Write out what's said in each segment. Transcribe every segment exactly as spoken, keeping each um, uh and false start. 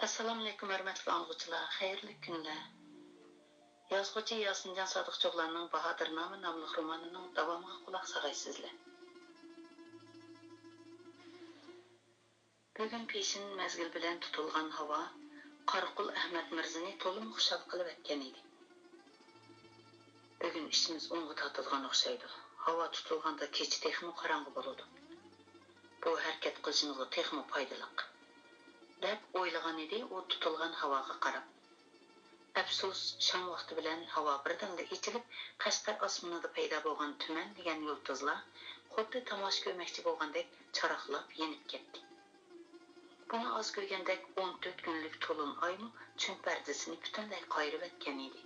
ئەسسالامۇئەلەيكۇم، ھۆرمەتلىك ئاڭلىغۇچىلار، خەيرلىك كۈنلەر. يازغۇچى ياسىنجان سادىق چوغلاننىڭ باھادىرنامە ناملىق رومانىنىڭ داۋامىغا قۇلاق ساغايسىزلەر. بۈگۈن پېشىن مەزگىل بىلەن تۇتۇلغان ھاۋا قاراقۇل ئەخمەت مىرزىنى تولىمۇ خۇشال قىلىۋەتكەن ئىدى. بۈگۈن ئىشىمىز ئوڭغا تارتىدىغان ئوخشايدۇ. ھاۋا تۇتۇلغاندا كېچە تېخىمۇ قاراڭغۇ بولىدۇ. بۇ ھەرىكەت قىلىشىمىزغا تېخىمۇ پايدىلىق، دەپ ئويلىغان ئىدى ئۇ تۇتۇلغان ھاۋاغا قاراپ. ئەپسۇس، شام ۋاقتى بىلەن ھاۋا بىردىنلا ئېچىلىپ، قەشقەر ئاسمىنىدا پەيدا بولغان تۈمەن دېگەن يۇلتۇزلار خۇددى تاماشا كۆرمەكچى بولغاندەك چاراقلاپ يېنىپ كەتتى. بۇنى ئاز كۆرگەندەك ئون تۆت كۈنلۈك تولۇن ئايمۇ چۈن پەردىسىنى پۈتۈنلەي قايرىۋەتكەن ئىدى.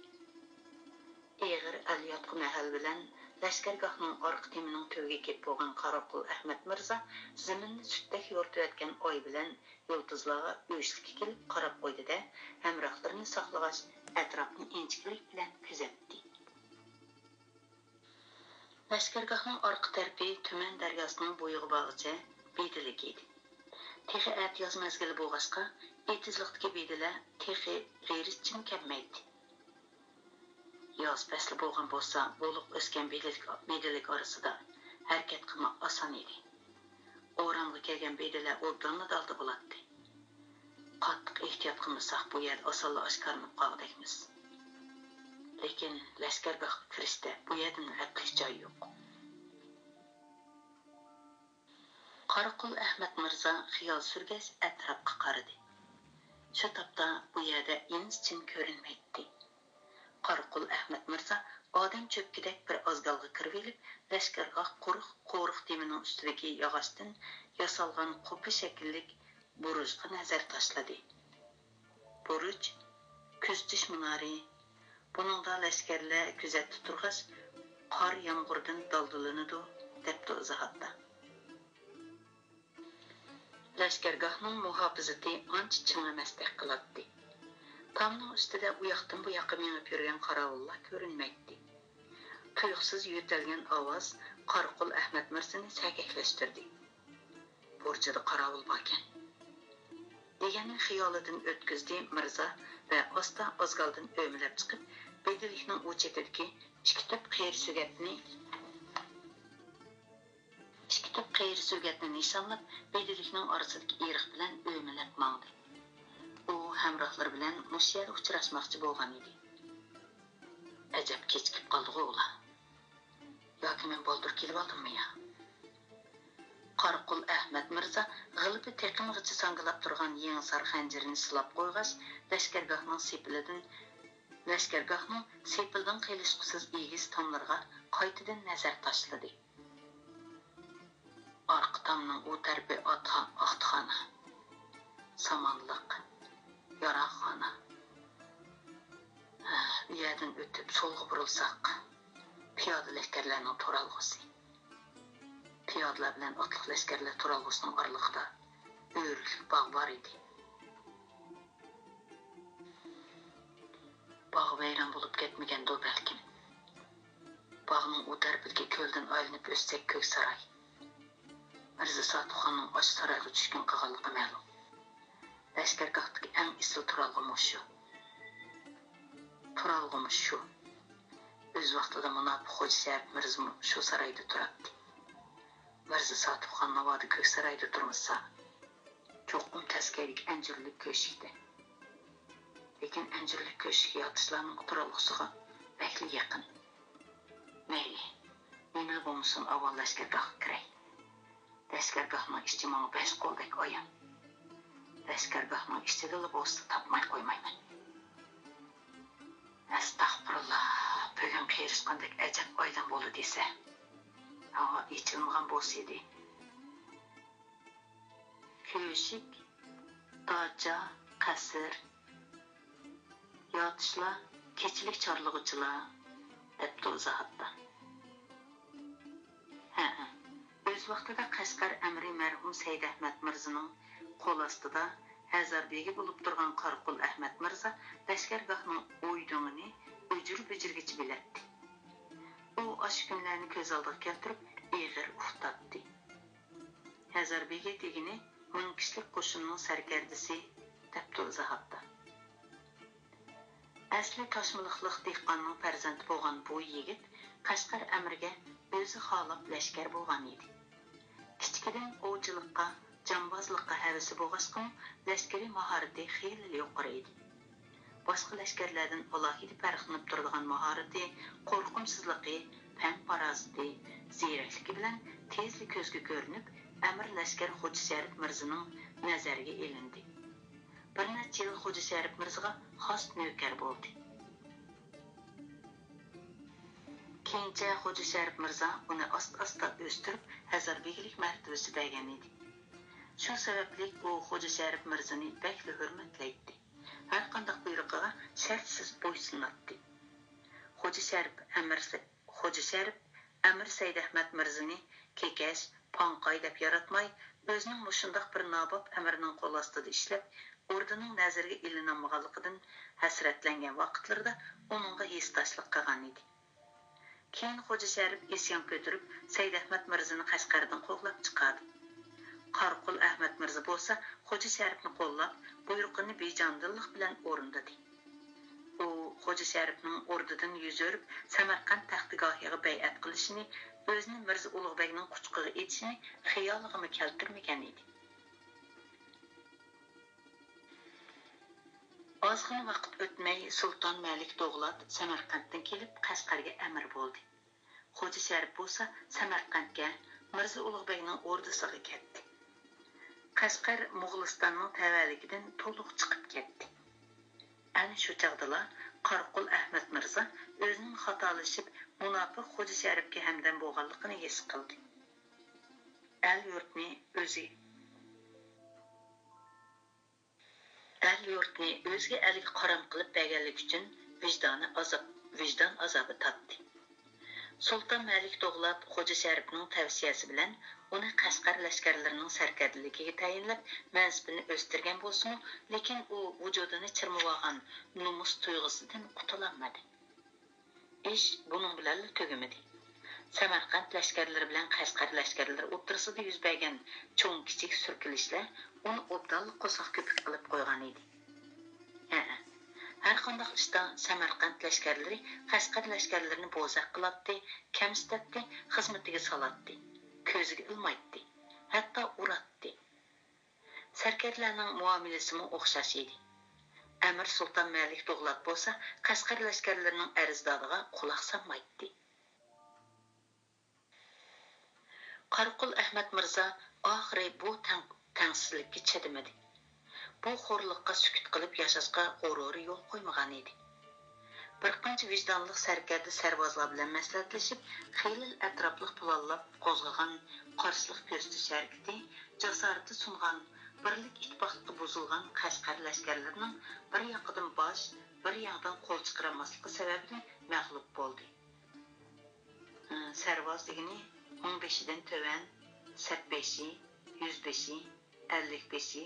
ئېغىر ئەل ياتقۇ مەھەل بىلەن لەشكەرگاھنىڭ ئارقا تېمىنىڭ تۈۋىگە كېلىپ بولغان قاراقۇل ئەخمەت مىرزا زېمىننى سۈتتەك يورۇتۇۋەتكەن ئاي بىلەن يۇلتۇزلارغا ئۆچلۈككە كېلىپ قاراپ قويدى-دە، ھەمراھلىرىنى ساقلىغاچ، ئەتراپنى ئىنچىكىلىك بىلەن كۆزەتتى. لەشكەرگاھنىڭ ئارقا تەرىپى تۈمەن دەرياسىنىڭ بويىغا بارغىچە بېدىلىك ئىدى. تېخى ئەتىياز مەزگىلى بولغاچقا، ئېتىزلىقتىكى بېدىلەر تېخى غېرىچچىمۇ كەممەيتتى. ياز پەسلى بولغان بولسا، بولۇق ئۆسكەن بېدىلىك، بېدىلىك ئارىسىدا ھەرىكەت قىلماق ئاسان ئىدى. ئورامغا كەلگەن بېدىلەر ئوبدانلا دالدا بولاتتى. قاتتىق ئېھتىيات قىلمىساق، بۇ يەردە ئاسانلا ئاشكارىلىنىپ قالغۇدەكمىز. لېكىن لەشكەرگاھقا كىرىشتە بۇ يەردىن ئەپلىك جاي يوق. قاراقۇل ئەخمەت مىرزا خىيال سۈرگەچ ئەتراپقا قارىدى. شۇ تاپتا بۇ يەردە ئىنىسچىن كۆرۈنمەيتتى. قاراقۇل ئەخمەت مىرزا ئادەم چۆپكىدەك بىر ئازگالغا كىرىۋېلىپ، لەشكەرگاھ قورۇق، قورۇق تېمىنىڭ ئۈستىدىكى ياغاچتىن ياسالغان قۇپا شەكىللىك بۇرۇجغا نەزەر تاشلىدى. بۇرۇج، كۆزىتىش مۇنارى. بۇنىڭدا لەشكەرلەر كۆزەتتە تۇرغاچ، قار يامغۇردىن دالدىلىنىدۇ، دەپتۇ ئىزاھاتتا. لەشكەرگاھنىڭ مۇھاپىزىتى ئانچە چىڭ ئەمەستەك قىلاتتى. تامنىڭ ئۈستىدە ئۇياقتىن بۇياققا مېڭىپ يۈرگەن قاراۋۇللار كۆرۈنمەيتتى. تۇيۇقسىز يۆتەلگەن ئاۋاز قاراقۇل ئەخمەت مىرزىنى سەگەكلەشتۈردى. بۇرجىدا قاراۋۇل باركەن، دېگەننى خىيالىدىن ئۆتكۈزدى مىرزا ۋە ئاستا ئازگالدىن ئۆمىلەپ چىقىپ، بېدىلىكنىڭ ئۇ چېتىدىكى ئىككى تۈپ قېرى سۆگەتنى، ئىككى تۈپ قېرى سۆگەتنى نىشانلاپ، بېدىلىكنىڭ ئارىسىدىكى ئېرىق بىلەن ئۆمىلەپ ماڭدى. ئۇ ھەمراھلىرى بىلەن مۇشۇ يەردە ئۇچراشماقچى بولغان ئىدى. ئەجەب كېچىكىپ قالدىغۇ ئۇلار. ياكى مەن بالدۇر كېلىۋالدىممۇ يا؟ قاراقۇل ئەخمەت مىرزا غىلىپى تېقىمىغىچە ساڭگىلاپ تۇرغان يېڭىسار خەنجىرىنى سىلاپ قويغاچ، لەشكەرگاھنىڭ سېپىلىدىن، لەشكەرگاھنىڭ سېپىلدىن قېلىشقۇسىز ئېگىز تاملىرىغا قايتىدىن نەزەر تاشلىدى. ئارقا تامنىڭ ئۇ تەرىپى ئاتخا-، ئاختىخانا، سامانلىق، ياراغخانا. ئۇ يەردىن ئۆتۈپ سولغا بۇرۇلساق، پىيادە لەشكەرلەرنىڭ تۇرالغۇسى. پىيادىلەر بىلەن ئاتلىق لەشكەرلەر تۇرالغۇسىنىڭ ئارىلىقىدا ئۆرۈكلۈك باغ بار ئىدى. باغ ۋەيران بولۇپ كەتمىگەندۇ بەلكىم؟ باغنىڭ ئۇ تەرىپىدىكى كۆلدىن ئايلىنىپ ئۆتسەك كۆك ساراي. مىرزا ساتۇخاننىڭ ئاشۇ سارايغا چۈشكۈن قىلغانلىقى مەلۇم. لەشكەرگاھتىكى ئەڭ ئېسىل تۇرالغۇ مۇشۇ. تۇرالغۇمۇ شۇ. ئۆز ۋاقتىدا مۇناپىق خوجا شەرىپ مىرزىمۇ شۇ سارايدا تۇراتتى. مىرزا ساتۇخان ناۋادا كۆك سارايدا تۇرمىسا، چوقۇم تەسكەيدىكى ئەنجۈرلۈك كۆشۈكتە. لېكىن ئەنجۈرلۈك كۆشۈك ياتۇشلارنىڭ تۇرالغۇسىغا بەكلا يېقىن. مەيلى، نېمىلا بولمىسۇن، ئاۋۋال لەشكەرگاھقا كىرەي. لەشكەرگاھنىڭ ئىچى ماڭا بەش قولدەك ئايان. لەشكەرگاھنىڭ ئىچىدىلا بولسا تاپماي قويمايمەن. ئەستەغپۇرۇللا، بۈگۈن قېرىشقاندەك ئەجەب ئايدىڭ بولدى دېسە. ھاۋا ئېچىلمىغان بولسىدى. كۆشۈك، داچا، قەسىر، ياتۇشلار، كېچىلىك چارلىغۇچىلار، دەپتۇ ئىزاھاتتا. ھەئە، ئۆز ۋاقتىدا قەشقەر ئەمىرى مەرھۇم سەيدئەھمەت مىرزىنىڭ قول ئاستىدا ھەزار بېگى بولۇپ تۇرغان قاراقۇل ئەخمەت مىرزا لەشكەرگاھنىڭ ئويدۇڭىنى ئۆجۈر-بۈجۈرگىچە بىلەتتى. ئۇ ئاشۇ كۈنلەرنى كۆز ئالدىغا كەلتۈرۈپ ئېغىر ئۇھ تارتتى. ھەزار بېگى دېگىنى مىڭ كىشىلىك قوشۇننىڭ سەركەردىسى، دەپتۇ ئىزاھاتتا. ئەسلى كاشمىلىقلىق دېھقاننىڭ پەرزەنتى بولغان بۇ يىگىت قەشقەر ئەمىرىگە ئۆزى خالاپ لەشكەر بولغان ئىدى. كىچىكىدىن ئوۋچىلىققا، جامبازلىققا ھەۋىسى بولغاچقىمۇ، لەشكىرىي ماھارىتى خېلىلا يۇقىرى ئىدى. باشقا لەشكەرلەردىن ئالاھىدە پەرقلىنىپ تۇرىدىغان ماھارىتى، قورقۇمسىزلىقى، پەن-پاراسىتى، زېرەكلىكى بىلەن تېزلا كۆزگە كۆرۈنۈپ، ئەمىر لەشكەر خوجا شەرىپ مىرزىنىڭ نەزىرىگە ئېلىندى. بىر نەچچە يىل خوجا شەرىپ مىرزىغا خاس نۆكەر بولدى. كېيىنچە خوجا شەرىپ مىرزا ئۇنى ئاستا-ئاستا ئۆستۈرۈپ، ھەزار بېگلىك مەرتىۋىسى بەرگەن ئىدى. شۇ سەۋەبلىك ئۇ خوجا شەرىپ مىرزىنى بەكلا ھۆرمەتلەيتتى. ھەرقانداق بۇيرۇقىغا شەرتسىز بويسۇناتتى. خوجا شەرىپ ئەمىر سە-، خوجا شەرىپ ئەمىر سەيدئەھمەت مىرزىنى كېكەچ، پاڭقاي دەپ ياراتماي، ئۆزىنىڭ مۇشۇنداق بىر ناباب ئەمىرنىڭ قول ئاستىدا ئىشلەپ، ئوردىنىڭ نەزىرىگە ئېلىنالمىغانلىقىدىن ھەسرەتلەنگەن ۋاقىتلىرىدا ئۇنىڭغا ھېسداشلىق قىلغان ئىدى. كېيىن خوجا شەرىپ ئىسيان كۆتۈرۈپ، سەيدئەھمەت مىرزىنى قەشقەردىن قوغلاپ چىقاردى. قاراقۇل ئەھمەت مىرزا بولسا خوجا شەرىپنى قوللاپ، بۇيرۇقىنى بىجانىدىنلىق بىلەن ئورۇندىدى. ئۇ خوجا شەرىپنىڭ ئوردىدىن يۈز ئۆرۈپ، سەمەرقەنت تەختىگاھىغا بەيئەت قىلىشىنى، ئۆزىنى مىرزا ئۇلۇغبەگنىڭ قۇچىقىغا ئېتىشىنى خىيالىغىمۇ كەلتۈرمىگەن ئىدى. ئازغىنە ۋاقىت ئۆتمەي، سۇلتان مەلىك دوغلات سەمەرقەنتتىن كېلىپ، قەشقەرگە ئەمىر بولدى. خوجا شەرىپ بولسا سەمەرقەنتكە، مىرزا ئۇلۇغبەگنىڭ ئوردىسىغا كەتتى. قەشقەر موغۇلىستاننىڭ تەۋەلىكىدىن تولۇق چىقىپ كەتتى. ئەنە شۇ چاغدىلا قاراقۇل ئەھمەت مىرزا ئۆزىنىڭ خاتالىشىپ، مۇناپىق خوجا شەرىپكە ھەمدەم بولغانلىقىنى ھېس قىلدى. ئەل-يۇرتنى ئۆزى ئەل-يۇرتنى ئۆزگە ئەلگە قارام قىلىپ بەرگەنلىكى ئۈچۈن ۋىجدانى ئازاب، ۋىجدان ئازابى تارتتى. سۇلتان مەلىك دوغلات خوجا شەرىپنىڭ تەۋسىيەسى بىلەن ئۇنى قەشقەر لەشكەرلىرىنىڭ سەركەردىلىكىگە تەيىنلەپ، مەنسىپىنى ئۆستۈرگەن بولسىمۇ، لېكىن ئۇ ۋۇجۇدىنى چىرمىۋالغان نومۇس تۇيغۇسىدىن قۇتۇلالمىدى. ئىش بۇنىڭ بىلەنلا تۈگىمىدى. سەمەرقەنت لەشكەرلىرى بىلەن قەشقەر لەشكەرلىرى ئوتتۇرىسىدا يۈز بەرگەن چوڭ-كىچىك سۈركىلىشلەر ئۇنى ئوبدانلا قورساق كۆپۈك قىلىپ قويغان ئىدى. ھەئە، ھەرقانداق ئىشتا سەمەرقەنت لەشكەرلىرى قەشقەر لەشكەرلىرىنى بوزەك قىلاتتى، كەمسىتەتتى، خىزمىتىگە سالاتتى، كۆزىگە ئىلمايتتى، ھەتتا ئۇراتتى. سەركەردىلەرنىڭ مۇئامىلىسىمۇ ئوخشاش ئىدى. ئەمىر سۇلتان مەلىك دوغلات بولسا قەشقەر لەشكەرلىرىنىڭ ئەرزدادىغا قۇلاق سالمايتتى. قاراقۇل ئەھمەت مىرزا ئاخىرى بۇ تەڭ-، تەڭسىزلىككە چىدىمىدى. بۇ خورلۇققا سۈكۈت قىلىپ ياشاشقا غۇرۇرى يول قويمىغان ئىدى. بىر قانچە ۋىجدانلىق سەركەردە سەرۋازلار بىلەن مەسلىھەتلىشىپ، خېلى ئەتراپلىق پىلانلاپ قوزغىغان قارشىلىق كۆرسىتىش ھەرىكىتى، جاسارىتى سۇنغان، بىرلىك ئىتتىپاقلىقى بۇزۇلغان قەشقەر لەشكەرلىرىنىڭ بىر ياقىدىن باش، بىر ياڭدىن قول چىقىرالماسلىقى سەۋەبىدىن مەغلۇپ بولدى. سەرۋاز دېگىنى مىڭبېشىدىن تۆۋەن، سەپبېشى، يۈزبېشى، ئەللىكبېشى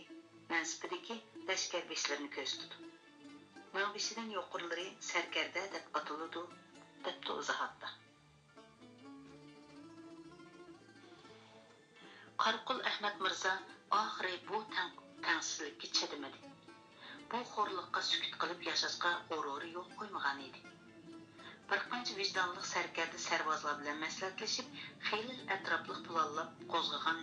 مەنسىپىدىكى لەشكەر بېشلىرىنى كۆرسىتىدۇ. مىڭبېشىدىن يۇقىرىلىرى سەركەردە دەپ ئاتىلىدۇ، دەپتۇ ئىزاھاتتا. قاراقۇل ئەھمەت مىرزا ئاخىرى بۇ تەڭ-، تەڭسىزلىككە چىدىمىدى. بۇ خورلۇققا سۈكۈت قىلىپ ياشاشقا غۇرۇرى يول قويمىغان ئىدى. بىر قانچە ۋىجدانلىق سەركەردە سەرۋازلار بىلەن مەسلىھەتلىشىپ، خېلى ئەتراپلىق پىلانلاپ قوزغىغان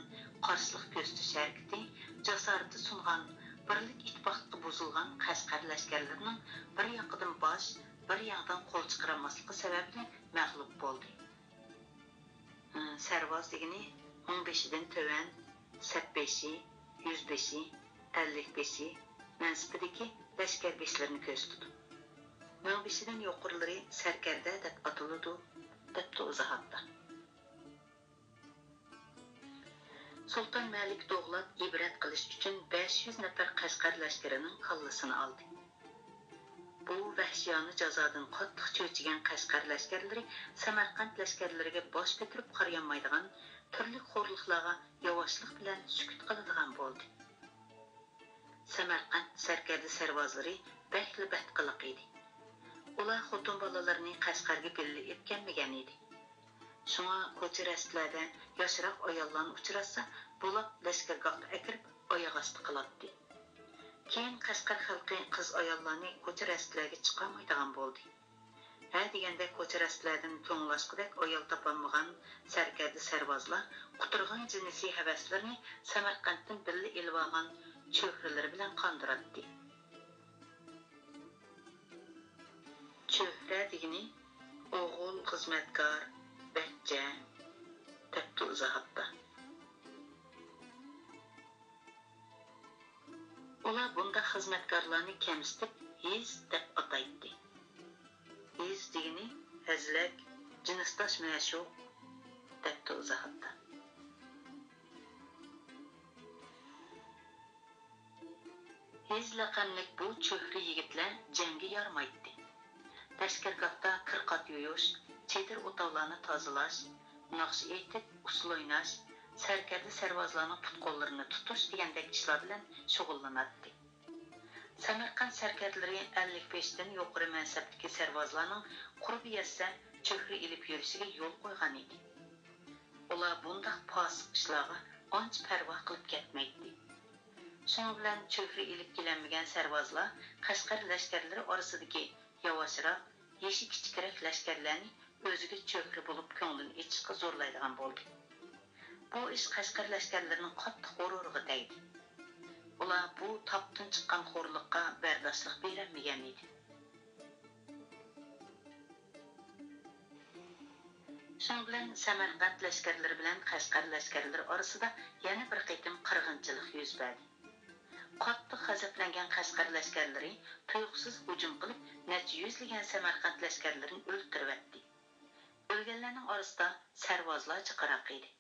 قارشىلىق كۆرسىتىش ھەرىكىتى، جاسارىتى سۇنغان، بىرلىك ئىتتىپاقلىقى بۇزۇلغان قەشقەر لەشكەرلىرىنىڭ بىر ياقىدىن باش، بىر ياڭدىن قول چىقىرالماسلىقى سەۋەبىدىن مەغلۇپ بولدى. سەرۋاز دېگىنى مىڭبېشىدىن تۆۋەن، سەپبېشى، يۈزبېشى، ئەللىكبېشى مەنسىپىدىكى لەشكەر بېشلىرىنى كۆرسىتىدۇ. مىڭبېشىدىن يۇقىرىلىرى سەركەردە دەپ ئاتىلىدۇ، دەپتۇ ئىزاھاتتا. سۇلتان مەلىك دوغلات ئىبرەت قىلىش ئۈچۈن بەش يۈز نەپەر قەشقەر لەشكىرىنىڭ كاللىسىنى ئالدى. بۇ ۋەھشىيانە جازادىن قاتتىق چۆچۈگەن قەشقەر لەشكەرلىرى سەمەرقەنت لەشكەرلىرىگە باش كۆتۈرۈپ قارىيالمايدىغان تۈرلۈك خورلۇقلارغا ياۋاشلىق بىلەن سۈكۈت قىلىدىغان بولدى. سەمەرقەنت سەركەردە سەرۋازلىرى بەكلا بەتقىلىق ئىدى. ئۇلار خوتۇن بالىلىرىنى قەشقەرگە بىللە ئېلىپ كەلمىگەن ئىدى. شۇڭا كوچا-رەستىلەردە ياشراق ئاياللارنى ئۇچراتسا، بولاپ لەشكەرگاھقا ئەكىرىپ ئاياغ ئاستى قىلاتتى. كېيىن قەشقەر خەلقى قىز-ئاياللارنى كوچا-رەستىلەرگە چىقارمايدىغان بولدى. ھە دېگەندەك كوچا-رەستىلەردىن كۆڭۈل ئاچقۇدەك ئايال تاپالمىغان سەركەردە سەرۋازلار قۇترىغان جىنسىي ھەۋەسلىرىنى سەمەرقەنتتىن بىللە ئېلىۋالغان چۆھرىلىرى بىلەن قاندۇراتتى. چۆھرە دېگىنى ئوغۇل، خىزمەتكار، بەچچە، دەپتۇ ئىزاھاتتا. ئۇلار بۇنداق خىزمەتكارلارنى كەمسىتىپ ھېز دەپ ئاتايتتى. ھېز دېگىنى ھەزلەك، جىنسداش مەشۇق، دەپتۇ ئىزاھاتتا. ھېز لەقەملىك بۇ چۆھرە يىگىتلەر جەڭگە يارىمايتتى. لەشكەرگاھتا كىر-قات يۇيۇش، چېدىر-ئوتاۋلارنى تازىلاش، ناخشا ئېيتىپ، ئۇسسۇل ئويناش، سەركەردە سەرۋازلارنىڭ پۇت-قوللىرىنى تۇتۇش دېگەندەك ئىشلار بىلەن شۇغۇللىناتتى. سەمەرقەنت سەركەردىلىرى ئەللىك بەشتىن يۇقىرى مەنسەپتىكى سەرۋازلارنىڭ قۇربى يەتسە چۆھرە ئېلىپ يۈرۈشىگە يول قويغانىدى. ئۇلار بۇنداق پاسىق ئىشلارغا ئانچە پەرۋا قىلىپ كەتمەيتتى. شۇنىڭ بىلەن چۆھرە ئېلىپ كېلەلمىگەن سەرۋازلار قەشقەر لەشكەرلىرى ئارىسىدىكى ياۋاشراق، يېشى كىچىكرەك لەشكەرلەرنى ئۆزىگە چۆھرە بولۇپ كۆڭلىنى ئېچىشقا زورلايدىغان بولدى. بۇ ئىش قەشقەر لەشكەرلىرىنىڭ قاتتىق غۇرۇرىغا تەگدى. ئۇلار بۇ تاپتىن چىققان خورلۇققا بەرداشلىق بېرەلمىگەن ئىدى. شۇنىڭ بىلەن سەمەرقەنت لەشكەرلىرى بىلەن قەشقەر لەشكەرلىرى ئارىسىدا يەنە بىر قېتىم قىرغىنچىلىق يۈز بەردى. قاتتىق غەزەپلەنگەن قەشقەر لەشكەرلىرى تۇيۇقسىز ھۇجۇم قىلىپ، نەچچە يۈزلىگەن سەمەرقەنت لەشكەرلىرىنى ئۆلتۈرۈۋەتتى. ئۆلگەنلەرنىڭ ئارىسىدا سەرۋازلار جىقراق ئىدى.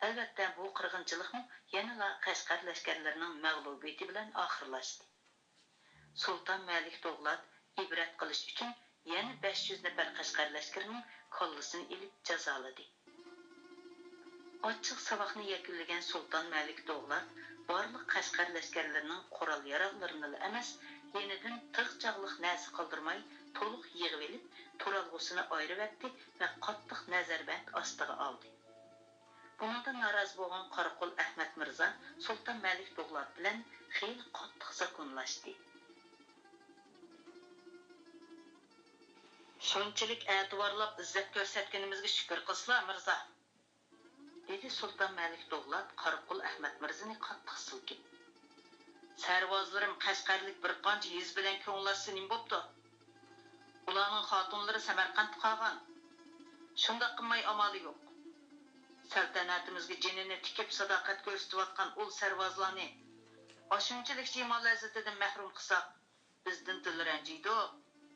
ئەلۋەتتە، بۇ قىرغىنچىلىقمۇ يەنىلا قەشقەر لەشكەرلىرىنىڭ مەغلۇبىيىتى بىلەن ئاخىرلاشتى. سۇلتان مەلىك دوغلات ئىبرەت قىلىش ئۈچۈن يەنە بەش يۈز نەپەر قەشقەر لەشكىرىنىڭ كاللىسىنى ئېلىپ جازالىدى. ئاچچىق ساۋاقنى يەكۈنلىگەن سۇلتان مەلىك دوغلات بارلىق قەشقەر لەشكەرلىرىنىڭ قورال-ياراغلىرىنىلا ئەمەس، يېنىدىن تىغ چاغلىق نەرسە قالدۇرماي تولۇق يىغىۋېلىپ، تۇرالغۇسىنى ئايرىۋەتتى ۋە قاتتىق نەزەربەند ئاستىغا ئالدى. بۇنىڭدىن نارازى بولغان قاراقول ئەخمەت مىرزا سۇلتان مەلىك دوغلات بىلەن خېلى قاتتىق زاكۇنلاشتى. «شۇنچىلىك ئەتىۋارلاپ ئىززەت كۆرسەتكىنىمىزگە شۈكۈر قىلسىلا، مىرزا!» دېدى سۇلتان مەلىك دوغلات قاراقول ئەخمەت مىرزىنى قاتتىق سىلكىپ. «سەرۋازلىرىم قەشقەرلىك بىر قانچە يېزا بىلەن كۆڭۈل ئاچسا نېمە بوپتۇ؟ ئۇلارنىڭ خاتۇنلىرى سەمەرقەنتتە قالغان. شۇنداق قىلماي ئامالى يوق. سەلتەنەتىمىزگە جېنىنى تىكىپ ساداقەت كۆرسىتىۋاتقان ئۇل سەرۋازلارنى ئاشۇنچىلىك جىما لەززىتىدىن مەھرۇم قىلساق، بىزدىن دىلى رەنجىيدۇ،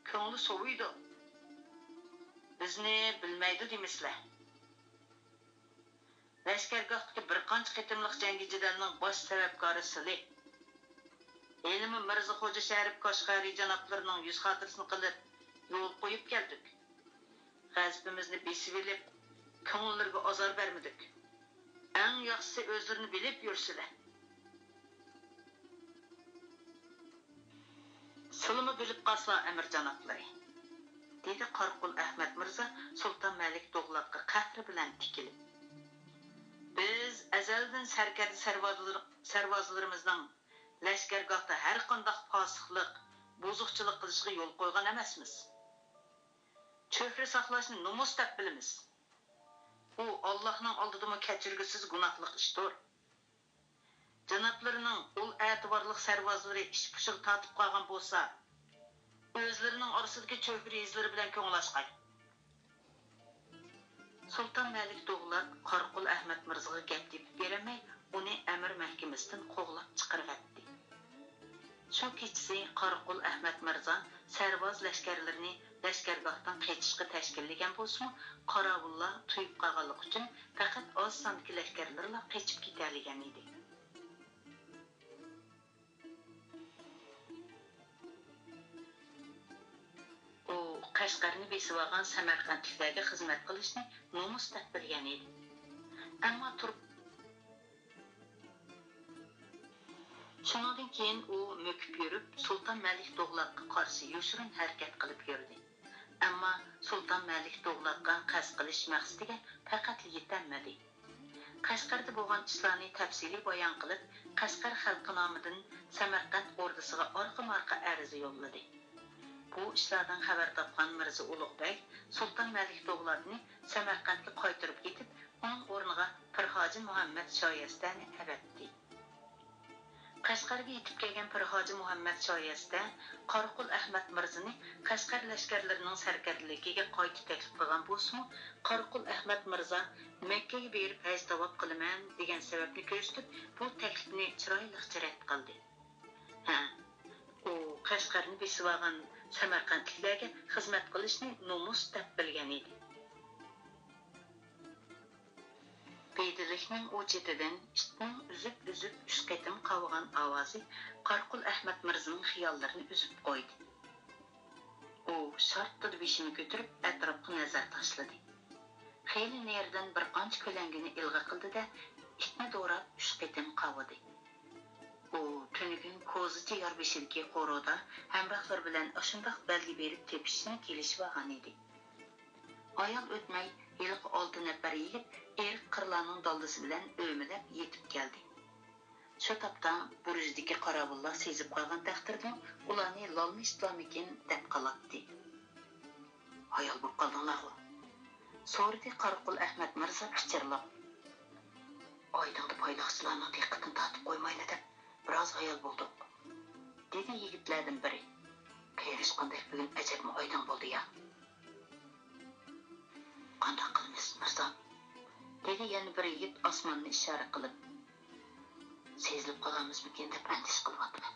كۆڭلى سوۋۇيدۇ. بىزنى بىلمەيدۇ دېمىسىلە. لەشكەرگاھتىكى بىر قانچە قېتىملىق جەڭگى-جېدەلنىڭ باش سەۋەبكارى سىلى. ھېلىمۇ مىرزا خوجا شەرىپ كاشغەرى جانابلىرىنىڭ يۈز خاتىرىسىنى قىلىپ، يول قويۇپ كەلدۇق. غەزىپىمىزنى بېسىۋېلىپ، كۆڭۈللىرىگە ئازار بەرمىدۇق. ئەڭ ياخشىسى ئۆزلىرىنى بىلىپ يۈرسىلە.» «سىلىمۇ بىلىپ قالسىلا، ئەمىر جانابلىرى»، دېدى قاراقول ئەخمەت مىرزا سۇلتان مەلىك دوغلاتقا قەھرى بىلەن تىكىلىپ. «بىز ئەزەلدىن سەركەردە سەرۋازلىرى-، سەرۋازلىرىمىزنىڭ لەشكەرگاھتا ھەرقانداق پاسىقلىق، بۇزۇقچىلىق قىلىشىغا يول قويغان ئەمەسمىز. چۆھرە ساقلاشنى نومۇس دەپ بىلىمىز. بۇ ئاللاھنىڭ ئالدىدىمۇ كەچۈرگۈسىز گۇناھلىق ئىشتۇر. جانابلىرىنىڭ ئۇل ئەتىۋارلىق سەرۋازلىرى ئىچ پۇشىغا تارتىپ قالغان بولسا، ئۆزلىرىنىڭ ئارىسىدىكى چۆھرە يېزىلىرى بىلەن كۆڭۈل ئاچقاي.» سۇلتان مەلىك دوغلات قاراقول ئەخمەت مىرزىغا گەپ تېپىپ بېرەلمەي، ئۇنى ئەمىر مەھكىمىسىدىن قوغلاپ چىقىرىۋەتتى. شۇ كېچىسى قاراقول ئەخمەت مىرزا سەرۋاز لەشكەرلىرىنى لەشكەرگاھتىن قېچىشقا تەشكىللىگەن بولسىمۇ، قاراۋۇللار تويۇپ قالغانلىقى ئۈچۈن پەقەت ئاز ساندىكى لەشكەرلىرىلا قېچىپ كېتەلىگەن ئىدى. ئۇ قەشقەرنى بېسىۋالغان سەمەرقەنتلىكلەرگە خىزمەت قىلىشنى نومۇس دەپ بىلگەن ئىدى. ئەمما تۇرۇپ، شۇنىڭدىن كېيىن ئۇ مۆكۈپ يۈرۈپ، سۇلتان مەلىك دوغلاتقا قارشى يوشۇرۇن ھەرىكەت قىلىپ يۈردى. ئەمما سۇلتان مەلىك دوغلاتقا قەست قىلىش مەقسىتىگە پەقەتلا يېتەلمىدى. قەشقەردە بولغان ئىشلارنى تەپسىلىي بايان قىلىپ، قەشقەر خەلقى نامىدىن سەمەرقەنت ئوردىسىغا ئارقىمۇئارقا ئەرز يوللىدى. بۇ ئىشلاردىن خەۋەر تاپقان مىرزا ئۇلۇغ بەگ سۇلتان مەلىك دوغلاتنى سەمەرقەنتكە قايتۇرۇپ ئېتىپ، ئۇنىڭ ئورنىغا پىر ھاجى مۇھەممەد شايەستەنى ئەۋەتتى. قەشقەرگە يېتىپ كەلگەن پىر ھاجى مۇھەممەد شايەستە قاراقۇل ئەخمەت مىرزىنى قەشقەر لەشكەرلىرىنىڭ سەركەردىلىكىگە قايتا تەكلىپ قىلغان بولسىمۇ، قاراقۇل ئەخمەت مىرزا مەككىگە بېرىپ ھەج تاۋاپ قىلىمەن دېگەن سەۋەبنى كۆرسىتىپ، بۇ تەكلىپنى چىرايلىقچە رەت قىلدى. ھە، ئۇ قەشقەرنى بېسىۋالغان سەمەرقەنتلىكلەرگە خىزمەت قىلىشنى نومۇس دەپ بىلگەن ئىدى. بېدىلىكنىڭ ئۇ چېتىدىن ئىتنىڭ ئۈزۈپ-ئۈزۈپ ئۈچ قېتىم قاۋىغان ئاۋازى قاراقۇل ئەخمەت مىرزىنىڭ خىياللىرىنى ئۈزۈپ قويدى. ئۇ شارتتىدە بېشىنى كۆتۈرۈپ ئەتراپقا نەزەر تاشلىدى. خېلى نېرىدىن بىر قانچە كۆلەڭگىنى ئىلغا قىلدى-دە، ئىتنى دوراپ ئۈچ قېتىم قاۋىدى. ئۇ تۈنۈگۈن كوزىچى يار بېشىدىكى قورۇدا ھەمراھلىرى بىلەن ئاشۇنداق بەلگە بېرىپ تېپىشىشنى كېلىشىۋالغان ئىدى. ھايال ئۆتمەي، ھېلىقى ئالتە نەپەر يىگىت ئېرىق قىرلارنىڭ دالدىسى بىلەن ئۆمىلەپ يېتىپ كەلدى. شۇ تاپتا بۇرۇجدىكى قاراۋۇللار سېزىپ قالغان تەقدىردىمۇ، ئۇلارنى لالما ئىتلارمىكىن دەپ قالاتتى. «ھايال بولۇپ قالدىڭلارغۇ؟» سورىدى قاراقۇل ئەخمەت مىرزا پىچىرلاپ. «ئايدىڭدا پايلاقچىلارنىڭ دىققىتىنى تارتىپ قويمايلى دەپ، بىراز ھايال بولدۇق»، دېدى يىگىتلەردىن بىرى. «قېرىشقاندەك بۈگۈن ئەجەبمۇ ئايدىڭ بولدى يا.» «قانداق قىلىمىز، مىرزا؟» دېدى يەنە بىر يىگىت ئاسماننى ئىشارە قىلىپ. «سېزىلىپ قالارمىزمىكىن دەپ ئەندىشە قىلىۋاتىمەن.»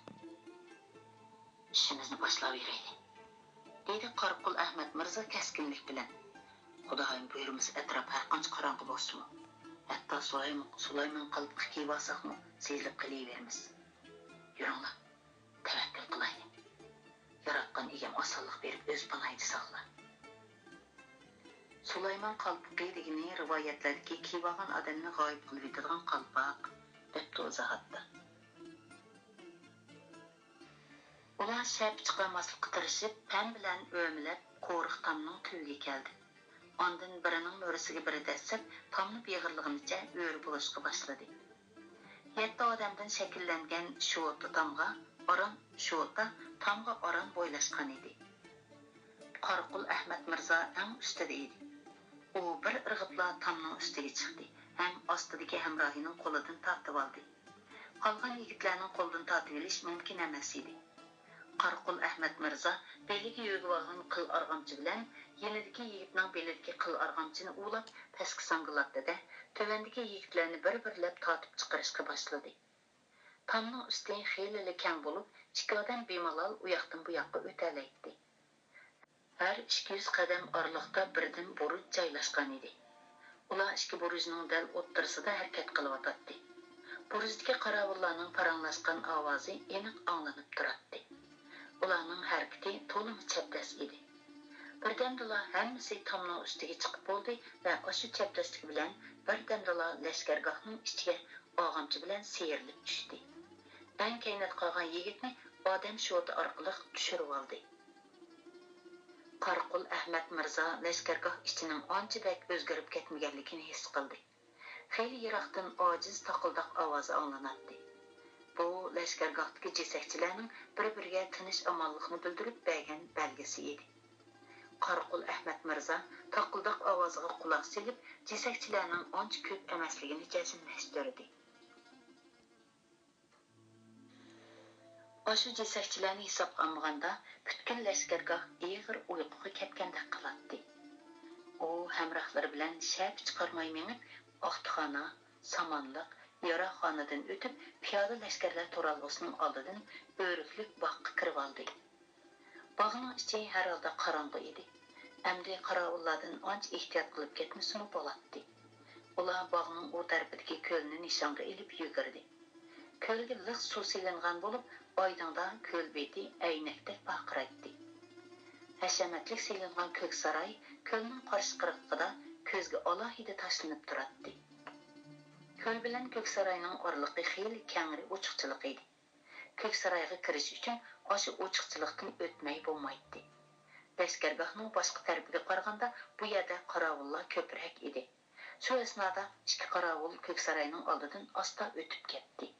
«ئىشىمىزنى باشلاۋېرەيلى.» دېدى قاراقۇل ئەخمەت مىرزا كەسكىنلىك بىلەن. «خۇدايىم بۇيرۇمىسا ئەتراپ ھەرقانچە قاراڭغۇ بولسىمۇ، ھەتتا سۇلايمان، سۇلايمان قالپىقى كىيىۋالساقمۇ سېزىلىپ قېلىۋېرىمىز. يۈرۈڭلار، تەۋەككۈل قىلايلى. ياراتقان ئىگەم ئاسانلىق بېرىپ ئۆزى پاناھىدا ساقلار.» سۇلايمان قالپىقى دېگىنى رىۋايەتلەردىكى كىيىۋالغان ئادەمنى غايىب قىلىۋېتىدىغان قالپاق، دەپتۇ ئىزاھاتتا. ئۇلار شەپە چىقارماسلىققا تىرىشىپ، پەم بىلەن ئۆمىلەپ، قورۇق تامنىڭ تۈۋىگە كەلدى. ئاندىن بىرىنىڭ مۈرىسىگە بىرى دەسسەپ، تامنى بېغىرلىغىنىچە ئۆرە بولۇشقا باشلىدى. يەتتە ئادەمدىن شەكىللەنگەن شوتا تامغا ئاران، شوتا تامغا ئاران بويلاشقان ئىدى. قاراقۇل ئەخمەت مىرزا ئەڭ ئۈستىدە ئىدى. ئۇ بىر ئىرغىپلا تامنىڭ ئۈستىگە چىقتى ھەم ئاستىدىكى ھەمراھىنىڭ قولىدىن تارتىۋالدى. قالغان يىگىتلەرنىڭ قولىدىن تارتىۋېلىش مۇمكىن ئەمەس ئىدى. قاراقۇل ئەخمەت مىرزا بېلىگە يۆگىۋالغان قىل ئارغامچا بىلەن يېنىدىكى يىگىتنىڭ بېلىدىكى قىل ئارغامچىنى ئۇۋىلاپ پەسكە ساڭگىلاتتى-دە، تۆۋەندىكى يىگىتلەرنى بىر-بىرلەپ تارتىپ چىقىرىشقا باشلىدى. تامنىڭ ئۈستى خېلىلا كەڭ بولۇپ، ئىككى ئادەم بىمالال ئۇياقتىن بۇياققا ئۆتەلەيتتى. ھەر ئىككى يۈز قەدەم ئارىلىقتا بىردىن بۇرۇج جايلاشقان ئىدى. ئۇلار ئىككى بۇرۇجنىڭ دەل ئوتتۇرىسىدا ھەرىكەت قىلىۋاتاتتى. بۇرۇجدىكى قاراۋۇللارنىڭ پاراڭلاشقان ئاۋازى ئېنىق ئاڭلىنىپ تۇراتتى. ئۇلارنىڭ ھەرىكىتى تولىمۇ چەبدەس ئىدى. بىردەمدىلا ھەممىسى تامنىڭ ئۈستىگە چىقىپ بولدى ۋە ئاشۇ چەبدەسلىك بىلەن بىردەمدىلا لەشكەرگاھنىڭ ئىچىگە ئارغامچا بىلەن سىيرىلىپ چۈشتى. ئەڭ كەينىدە قالغان يىگىتنى ئادەم شوتا ئارقىلىق چۈشۈرۈۋالدى. قاراقۇل ئەخمەت مىرزا لەشكەرگاھ ئىچىنىڭ ئانچە بەك ئۆزگىرىپ كەتمىگەنلىكىنى ھېس قىلدى. خېلى يىراقتىن ئاجىز تاقىلداق ئاۋازى ئاڭلىناتتى. بۇ لەشكەرگاھتىكى جېسەكچىلەرنىڭ بىر-بىرىگە تىنچ-ئامانلىقنى بىلدۈرۈپ بەرگەن بەلگىسى ئىدى. قاراقۇل ئەخمەت مىرزا تاقىلداق ئاۋازىغا قۇلاق سېلىپ، جېسەكچىلەرنىڭ ئانچە كۆپ ئەمەسلىكىنى جەزملەشتۈردى. ئاشۇ جېسەكچىلەرنى ھېسابقا ئالمىغاندا، پۈتكۈل لەشكەرگاھ ئېغىر ئۇيقۇغا كەتكەندەك قىلاتتى. ئۇ ھەمراھلىرى بىلەن شەپە چىقارماي مېڭىپ، ئاختىخانا، سامانلىق، ياراخانىدىن ئۆتۈپ، پىيادە لەشكەرلەر تۇرالغۇسىنىڭ ئالدىدىن ئۆرۈكلۈك باغقا كىرىۋالدى. باغنىڭ ئىچى ھەر ھالدا قاراڭغۇ ئىدى. ئەمدى قاراۋۇللاردىن ئانچە ئېھتىيات قىلىپ كەتمىسىمۇ بولاتتى. ئۇلار باغنىڭ ئۇ تەرىپىدىكى كۆلنى نىشانغا ئېلىپ يۈگۈردى. كۆلگە لىق سۇ سېلىنغان بولۇپ، ئايدىڭدا كۆل بېتى ئەينەكتەك پارقىرايتتى. ھەشەمەتلىك سېلىنغان كۆك ساراي كۆلنىڭ قارشى قىرغىقىدا كۆزگە ئالاھىدە تاشلىنىپ تۇراتتى. كۆل بىلەن كۆك ساراينىڭ ئارىلىقى خېلى كەڭرى ئوچۇقچىلىق ئىدى. كۆك سارايغا كىرىش ئۈچۈن ئاشۇ ئوچۇقچىلىقتىن ئۆتمەي بولمايتتى. لەشكەرگاھنىڭ باشقا تەرىپىگە قارىغاندا بۇ يەردە قاراۋۇللار كۆپرەك ئىدى. شۇ ئەسنادا ئىككى قاراۋۇل كۆك ساراينىڭ ئالدىدىن ئاستا ئۆتۈپ كەتتى.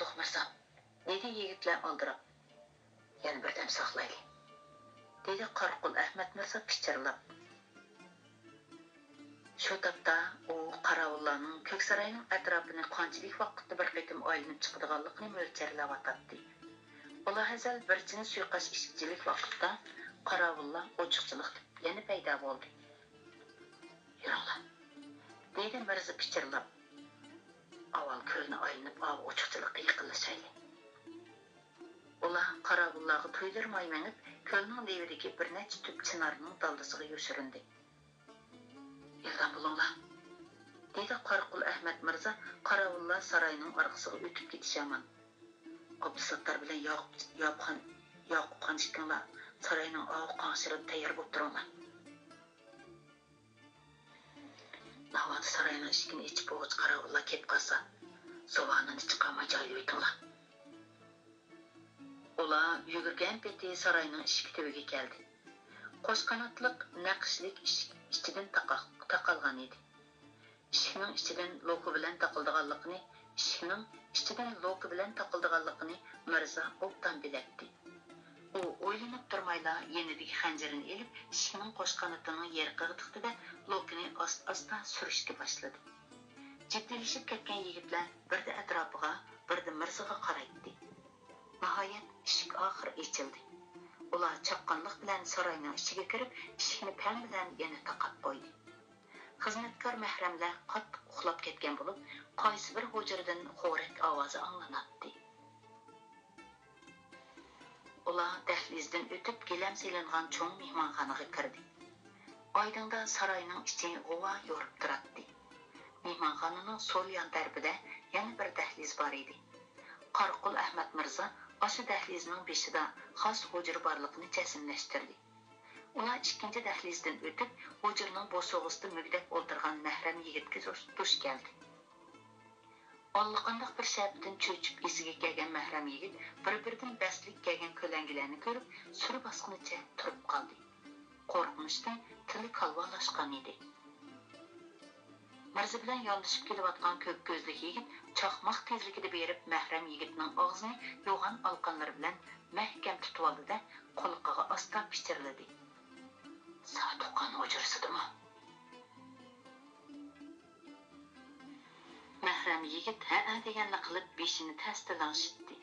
«يوق، مىرزا»، دېدى يىگىتلەر ئالدىراپ. «يەنە بىردەم ساقلايلى»، دېدى قاراقۇل ئەخمەت مىرزا پىچىرلاپ. شۇ تاپتا ئۇ قاراۋۇللارنىڭ كۆكساراينىڭ ئەتراپىنى قانچىلىك ۋاقىتتا بىر قېتىم ئايلىنىپ چىقىدىغانلىقىنى مۆلچەرلەۋاتاتتى. ئۇلار ھەزەل بىر چىنە سۇيىقاش ئىچكۈچىلىك ۋاقىتتا قاراۋۇللار ئوچۇقچىلىقتا يەنە پەيدا بولدى. «يۈرۈڭلار»، دېدى مىرزا پىچىرلاپ. «ئاۋۋال كۆلنى ئايلىنىپ، ئاۋۇ ئوچۇقچىلىققا يېقىنلىشايلى.» ئۇلار قاراۋۇللارغا تۇيدۇرماي مېڭىپ، كۆلنىڭ لېۋىدىكى بىر نەچچە تۈپ چىنارنىڭ دالدىسىغا يوشۇرۇندى. «يىلدام بولۇڭلار»، دېدى قاراقۇل ئەخمەت مىرزا قاراۋۇللار ساراينىڭ ئارقىسىغا ئۆتۈپ كېتىشى ھامان. «ئابدۇساتتار بىلەن ياقۇپ، ياقۇپخان، ياقۇپخان ئىككىڭلار ساراينىڭ ئاۋۇ قاڭشىرىدا تەييار بولۇپ تۇرۇڭلار. ناۋادا ساراينىڭ ئىشىكىنى ئېچىپ بولغۇچە قاراۋۇللار كېلىپ قالسا، زۇۋانىنى چىقارماي جايلىۋېتىڭلار.» ئۇلار يۈگۈرگەن پېتى ساراينىڭ ئىشىك تۈۋىگە كەلدى. قوش قاناتلىق نەقىشلىك ئىشىك ئىچىدىن تاقا-، تاقالغان ئىدى. ئىشىكنىڭ ئىچىدىن لوكا بىلەن تاقىلىدىغانلىقىنى، ئىشىكنىڭ ئىچىدىن لوكا بىلەن تاقىلىدىغانلىقىنى مىرزا ئوبدان بىلەتتى. ئۇ ئويلىنىپ تۇرمايلا يېنىدىكى خەنجىرىنى ئېلىپ، ئىشىكنىڭ قوش قانىتىنىڭ يېرىقىغا تىقتى-دە، لوكىنى ئاستا-ئاستا سۈرۈشكە باشلىدى. جىددىيلىشىپ كەتكەن يىگىتلەر بىردە ئەتراپىغا، بىردە مىرزىغا قارايتتى. ناھايەت، ئىشىك ئاخىرى ئېچىلدى. ئۇلار چاققانلىق بىلەن ساراينىڭ ئىچىگە كىرىپ، ئىشىكنى پەم بىلەن يەنە تاقاپ قويدى. خىزمەتكار مەھرەملەر قاتتىق ئۇخلاپ كەتكەن بولۇپ، قايسى بىر ھۇجرىدىن خورەك ئاۋازى ئاڭلىناتتى. ئۇلار دەھلىزدىن ئۆتۈپ، گىلەم سېلىنغان چوڭ مېھمانخانىغا كىردى. ئايدىڭدا ساراينىڭ ئىچى غۇۋا يورۇپ تۇراتتى. مېھمانخانىنىڭ سول يان تەرىپىدە يەنە بىر دەھلىز بار ئىدى. قاراقۇل ئەخمەت مىرزا ئاشۇ دەھلىزنىڭ بېشىدا خاس ھۇجرا بارلىقىنى جەزملەشتۈردى. ئۇلار ئىككىنچى دەھلىزدىن ئۆتۈپ، ھۇجرىنىڭ بوسۇغىسىدا مۈگدەپ ئولتۇرغان مەھرەم يىگىتكە دۇچ، دۇچ كەلدى. ئاللىقانداق بىر شەپىدىن چۆچۈپ ئېسىگە كەلگەن مەھرەم يىگىت بىر-بىرىدىن بەستلىك كەلگەن كۆلەڭگىلەرنى كۆرۈپ، سۈر باسقىنىچە تۇرۇپ قالدى. قورقۇنچتىن تىلى كالۋالاشقان ئىدى. مىرزا بىلەن ياندىشىپ كېلىۋاتقان كۆك كۆزلۈك يىگىت چاقماق تېزلىكىدە بېرىپ، مەھرەم يىگىتنىڭ ئاغزىنى يوغان ئالىقانلىرى بىلەن مەھكەم تۇتۇۋالدى-دە، قۇلىقىغا ئاستا پىچىرلىدى: «ساتۇقخان ھۇجرىسىدىمۇ؟» مەھرەم يىگىت ھەئە دېگەننى قىلىپ، بېشىنى تەستە لىڭشىتتى.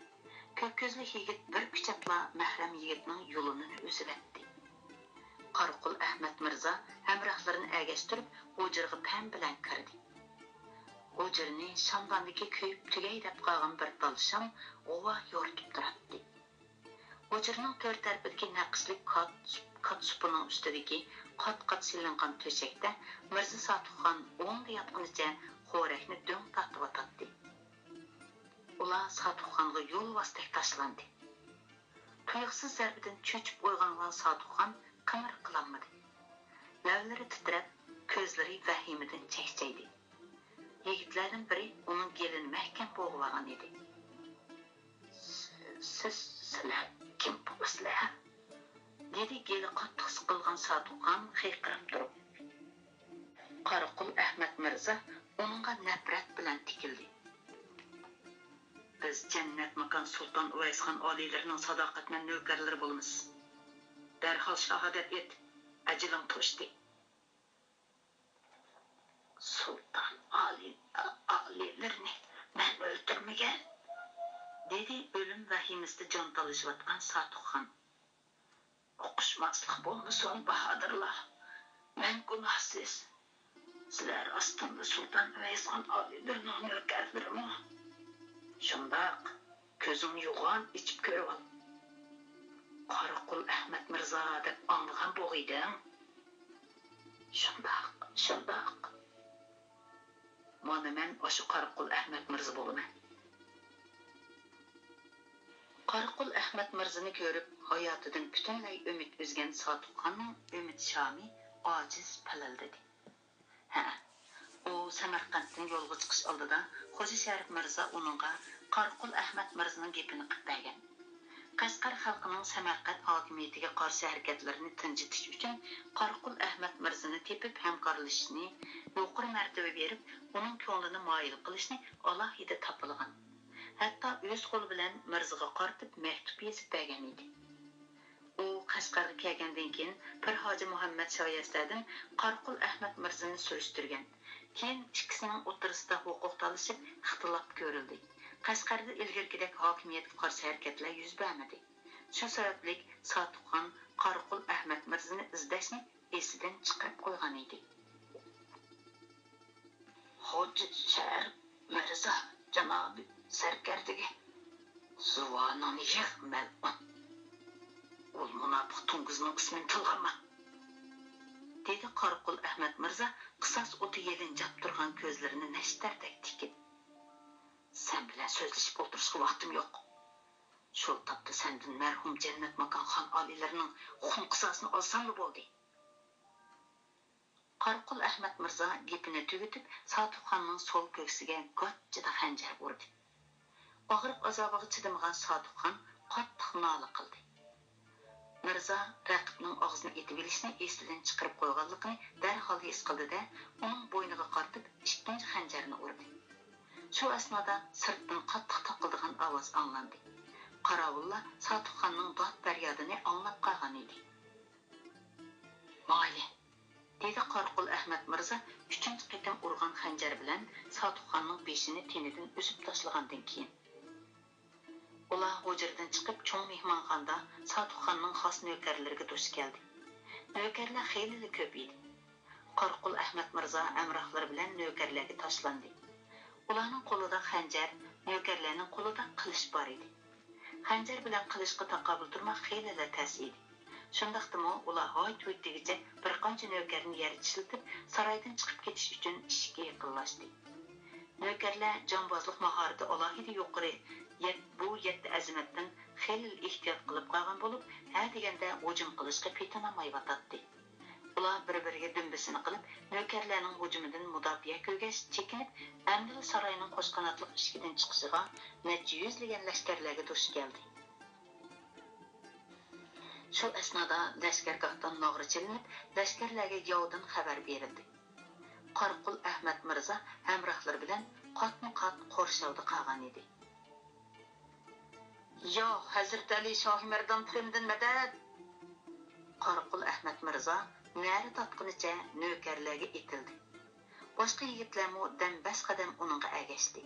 كۆك كۆزلۈك يىگىت بىر كۈچەپلا مەھرەم يىگىتنىڭ يۇلۇنىنى ئۈزۈۋەتتى. قاراقۇل ئەخمەت مىرزا ھەمراھلىرىنى ئەگەشتۈرۈپ، ھۇجرىغا پەم بىلەن كىردى. ھۇجرىنى شامداندىكى كۆيۈپ تۈگەي دەپ قالغان بىر تال شام غۇۋا يورۇتۇپ تۇراتتى. ھۇجرىنىڭ تۆر تەرىپىدىكى نەقىشلىك كات، كات سۇپىنىڭ ئۈستىدىكى قات-قات سېلىنغان تۆشەكتە مىرزا ساتۇقخان ئوڭدا ياتقىنىچە خورەكنى دۆڭ تارتىۋاتاتتى. ئۇلار ساتۇقخانغا يولۋاستەك تاشلاندى. تۇيۇقسىز زەربىدىن چۆچۈپ ئويغانغان ساتۇقخان قىمىر قىلالمىدى. لەۋلىرى تىترەپ، كۆزلىرى ۋەھىمىدىن چەكچەيدى. يىگىتلەردىن بىرى ئۇنىڭ گېلىنى مەھكەم بوغۇۋالغان ئىدى. «سىز، سىلەر كىم بولىسىلەر؟» دېدى گېلى قاتتىق سىقىلغان ساتۇقخان خىرقىراپ تۇرۇپ. قاراقۇل ئەخمەت مىرزا ئۇنىڭغا نەپرەت بىلەن تىكىلدى. «بىز جەننەت ماكان سۇلتان ئۇۋەيسخان ئالىيلىرىنىڭ ساداقەتمەن نۆكەرلىرى بولىمىز. دەرھال شاھادەت ئېيت، ئەجىلىڭ توشتى.» «سۇلتان ئالىي، ئالىيلىرىنى مەن ئۆلتۈرمىگەن»، دېدى ئۆلۈم ۋەھىمىسىدە جان تالىشىۋاتقان ساتۇقخان. «ئۇقۇشماسلىق بولمىسۇن، باھادىرلار! مەن گۇناھسىز! سىلەر ئاستىمدا سۇلتان ئۇۋەيسخان ئالىيلىرىنىڭ نۆكەرلىرىمۇ؟ شۇنداق، كۆزۈڭنى يوغان ئېچىپ كۆرۈۋال. قاراقۇل ئەخمەت مىرزا دەپ ئاڭلىغان بوغىيدىڭ؟» «شۇنداق، شۇنداق. مانا مەن ئاشۇ قاراقۇل ئەخمەت مىرزا بولىمەن.» قاراقۇل ئەخمەت مىرزىنى كۆرۈپ، ھاياتىدىن پۈتۈنلەي ئۈمىد ئۈزگەن ساتۇقخاننىڭ ئۈمىد شامى ئاجىز پىلىلدىدى. ھە، ئۇ سەمەرقەنتتىن يولغا چىقىش ئالدىدا خوجا شەرىپ مىرزا ئۇنىڭغا قاراقۇل ئەخمەت مىرزىنىڭ گېپىنى قىلىپ بەرگەن. قەشقەر خەلقىنىڭ سەمەرقەنت ھاكىمىيىتىگە قارشى ھەرىكەتلىرىنى تىنجىتىش ئۈچۈن قاراقۇل ئەخمەت مىرزىنى تېپىپ ھەمكارلىشىشنى، يۇقىرى مەرتىۋە بېرىپ ئۇنىڭ كۆڭلىنى مايىل قىلىشنى ئالاھىدە تاپىلىغان. ھەتتا ئۆز قولى بىلەن مىرزىغا قارىتىپ مەكتۇپ يېزىپ بەرگەن ئىدى. ئۇ قەشقەرگە كەلگەندىن كېيىن، پىر ھاجى مۇھەممەد شايەستەدىن قاراقۇل ئەخمەت مىرزىنى سۈرۈشتۈرگەن. كېيىن ئىككىسىنىڭ ئوتتۇرىسىدا ھوقۇق تالىشىپ، ئىختىلاپ كۆرۈلدى. قەشقەردە ئىلگىرىكىدەك ھاكىمىيەتكە قارشى ھەرىكەتلەر يۈز بەرمىدى. شۇ سەۋەبلىك ساتۇق خان قاراقۇل ئەخمەت مىرزىنى ئىزدەشنى ئېسىدىن چىقىرىپ قويغان ئىدى. خوجا شەرىپ مىرزا جانابى سەركەردىگە زۇۋانىڭنى يىغ، مەلئۇن! ئۇ مۇناپىق توڭگۇزنىڭ ئىسمىنى تىلغىما! دېدى قاراقۇل ئەخمەت مىرزا قىساس ئوتى يېلىنجاپ تۇرغان كۆزلىرىنى نەشتەردەك تىكىپ. سەن بىلەن سۆزلىشىپ ئولتۇرۇشقا ۋاقتىم يوق. شۇ تاپتا سەندىن مەرھۇم جەننەت ماكان خان ئالىيلىرىنىڭ خۇن قىساسىنى ئالساملا بولدى. قاراقۇل ئەخمەت مىرزا گېپىنى تۈگىتىپ، ساتۇخخاننىڭ سول كۆكسىگە گاچچىدا خەنجەر ئۇردى. ئاغرىق ئازابىغا چىدىمىغان ساتۇخخان قاتتىق نالە قىلدى. مىرزا رەقىبنىڭ ئاغزىنى ئېتىۋېلىشنى ئېسىدىن چىقىرىپ قويغانلىقىنى دەرھال ھېس قىلدى-دە، ئۇنىڭ بوينىغا قارىتىپ ئىككىنچى خەنجەرنى ئۇردى. شۇ ئەسنادا سىرتتىن قاتتىق تاقىلدىغان ئاۋاز ئاڭلاندى. قاراۋۇللار ساتۇخخاننىڭ داد-پەريادىنى ئاڭلاپ قالغان ئىدى. ماڭايلى! دېدى قاراقۇل ئەخمەت مىرزا ئۈچىنچى قېتىم ئۇرغان خەنجەر بىلەن ساتۇخخاننىڭ بېشىنى تېنىدىن ئۈزۈپ تاشلىغاندىن كېيىن. ئۇلار ھۇجرىدىن چىقىپ، چوڭ مېھمانخانىدا ساتۇخخاننىڭ خاس نۆكەرلىرىگە دۇچ كەلدى. نۆكەرلەر خېلىلا كۆپ ئىدى. قاراقۇل ئەخمەت مىرزا ھەمراھلىرى بىلەن نۆكەرلەرگە تاشلاندى. ئۇلارنىڭ قولىدا خەنجەر، نۆكەرلەرنىڭ قولىدا قىلىچ بار ئىدى. خەنجەر بىلەن قىلىچقا تاقابىل تۇرماق خېلىلا تەس ئىدى. شۇنداقتىمۇ ئۇلار ھايت-ھۇيت دېگۈچە بىر قانچە نۆكەرنى يەر چىشلىتىپ، سارايدىن چىقىپ كېتىش ئۈچۈن ئىشىككە يېقىنلاشتى. نۆكەرلەر جامبازلىق ماھارىتى ئالاھىدە يۇقىرى، يەت-، بۇ يەتتە ئەزىمەتتىن خېلىلا ئېھتىيات قىلىپ قالغان بولۇپ، ھە دېگەندە ھۇجۇم قىلىشقا پېتىنالمايۋاتاتتى. ئۇلار بىر-بىرىگە دۈمبىسىنى قىلىپ، نۆكەرلەرنىڭ ھۇجۇمىدىن مۇداپىئە كۆرگەچ چېكىنىپ، ئەمدىلا ساراينىڭ قوش قاناتلىق ئىشىكىدىن چىقىشىغا نەچچە يۈزلىگەن لەشكەرلەرگە دۇچ كەلدى. شۇ ئەسنادا لەشكەرگاھتىن ناغرا چېلىنىپ، لەشكەرلەرگە ياۋدىن خەۋەر بېرىلدى. قاراقۇل ئەخمەت مىرزا ھەمراھلىرى بىلەن قاتمۇ قات قورشاۋدا قالغان ئىدى. يا ھەزرىتى ئەلى شاھى مەردان پىرىمدىن مەدەت! قاراقۇل ئەخمەت مىرزا نەرە تارتقىنىچە نۆكەرلەرگە ئېتىلدى. باشقا يىگىتلەرمۇ دەم بەش قەدەم ئۇنىڭغا ئەگەشتى.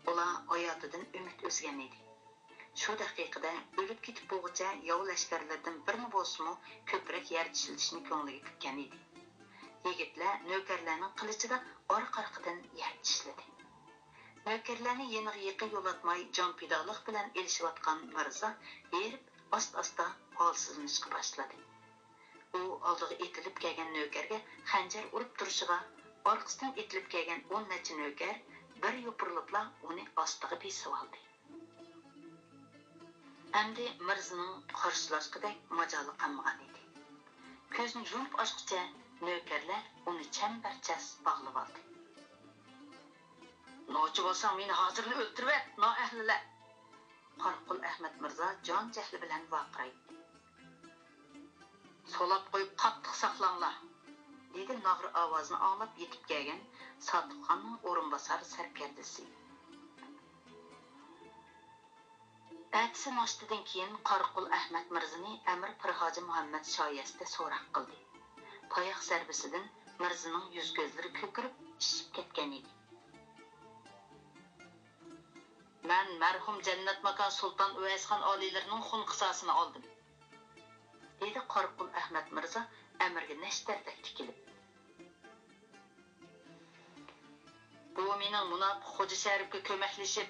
ئۇلار ھاياتىدىن ئۈمىد ئۈزگەن ئىدى. شۇ دەقىقىدە ئۆلۈپ كېتىپ بولغۇچە ياۋ لەشكەرلىرىدىن بىرنى بولسىمۇ كۆپرەك يەر چىشلىتىشنى كۆڭلىگە پۈككەن ئىدى. يىگىتلەر نۆكەرلەرنىڭ قىلىچىدا ئارقا-ئارقىدىن يەر چىشلىدى. نۆكەرلەرنى يېنىغا يېقىن يولاتماي، جان پىدالىق بىلەن ئېلىشىۋاتقان مىرزا ھېرىپ، ئاستا-ئاستا ھالسىزلىنىشقا باشلىدى. ئۇ ئالدىغا ئېتىلىپ كەلگەن نۆكەرگە خەنجەر ئۇرۇپ تۇرۇشىغا، ئارقىسىدىن ئېتىلىپ كەلگەن ئون نەچچە نۆكەر بىر يوپۇرۇلۇپلا ئۇنى ئاستىغا بېسىۋالدى. ئەمدى مىرزىنىڭ قارشىلاشقۇدەك ماجالى قالمىغان ئىدى. كۆزىنى يۇمۇپ ئاچقۇچە نۆكەرلەر ئۇنى چەمبەرچاس باغلىۋالدى. نوچى بولساڭ، مېنى ھازىرلا ئۆلتۈرۈۋەت، نائەھلىلەر! قاراقۇل ئەخمەت مىرزا جان-جەھلى بىلەن ۋارقىرايتتى. سولاپ قويۇپ قاتتىق ساقلاڭلار! دېدى ناغرا ئاۋازىنى ئاڭلاپ يېتىپ كەلگەن ساتۇخخاننىڭ ئورۇنباسار سەركەردىسى. ئەتىسى ناشتىدىن كېيىن قاراقۇل ئەخمەت مىرزىنى ئەمىر پىرھاجى مۇھەممەد شايەستە سوراق قىلدى. تاياق زەربىسىدىن مىرزىنىڭ يۈز-كۆزلىرى كۆكىرىپ، ئىششىپ كەتكەن ئىدى. مەن مەرھۇم جەننەتماكان سۇلتان ئۇۋەيسخان ئالىيلىرىنىڭ خۇن قىساسىنى ئالدىم، دېدى قاراقۇل ئەخمەت مىرزا ئەمىرگە نەشتەردەك تىكىلىپ. بۇ مېنىڭ مۇناپىق خوجا شەرىپكە كۆمەكلىشىپ،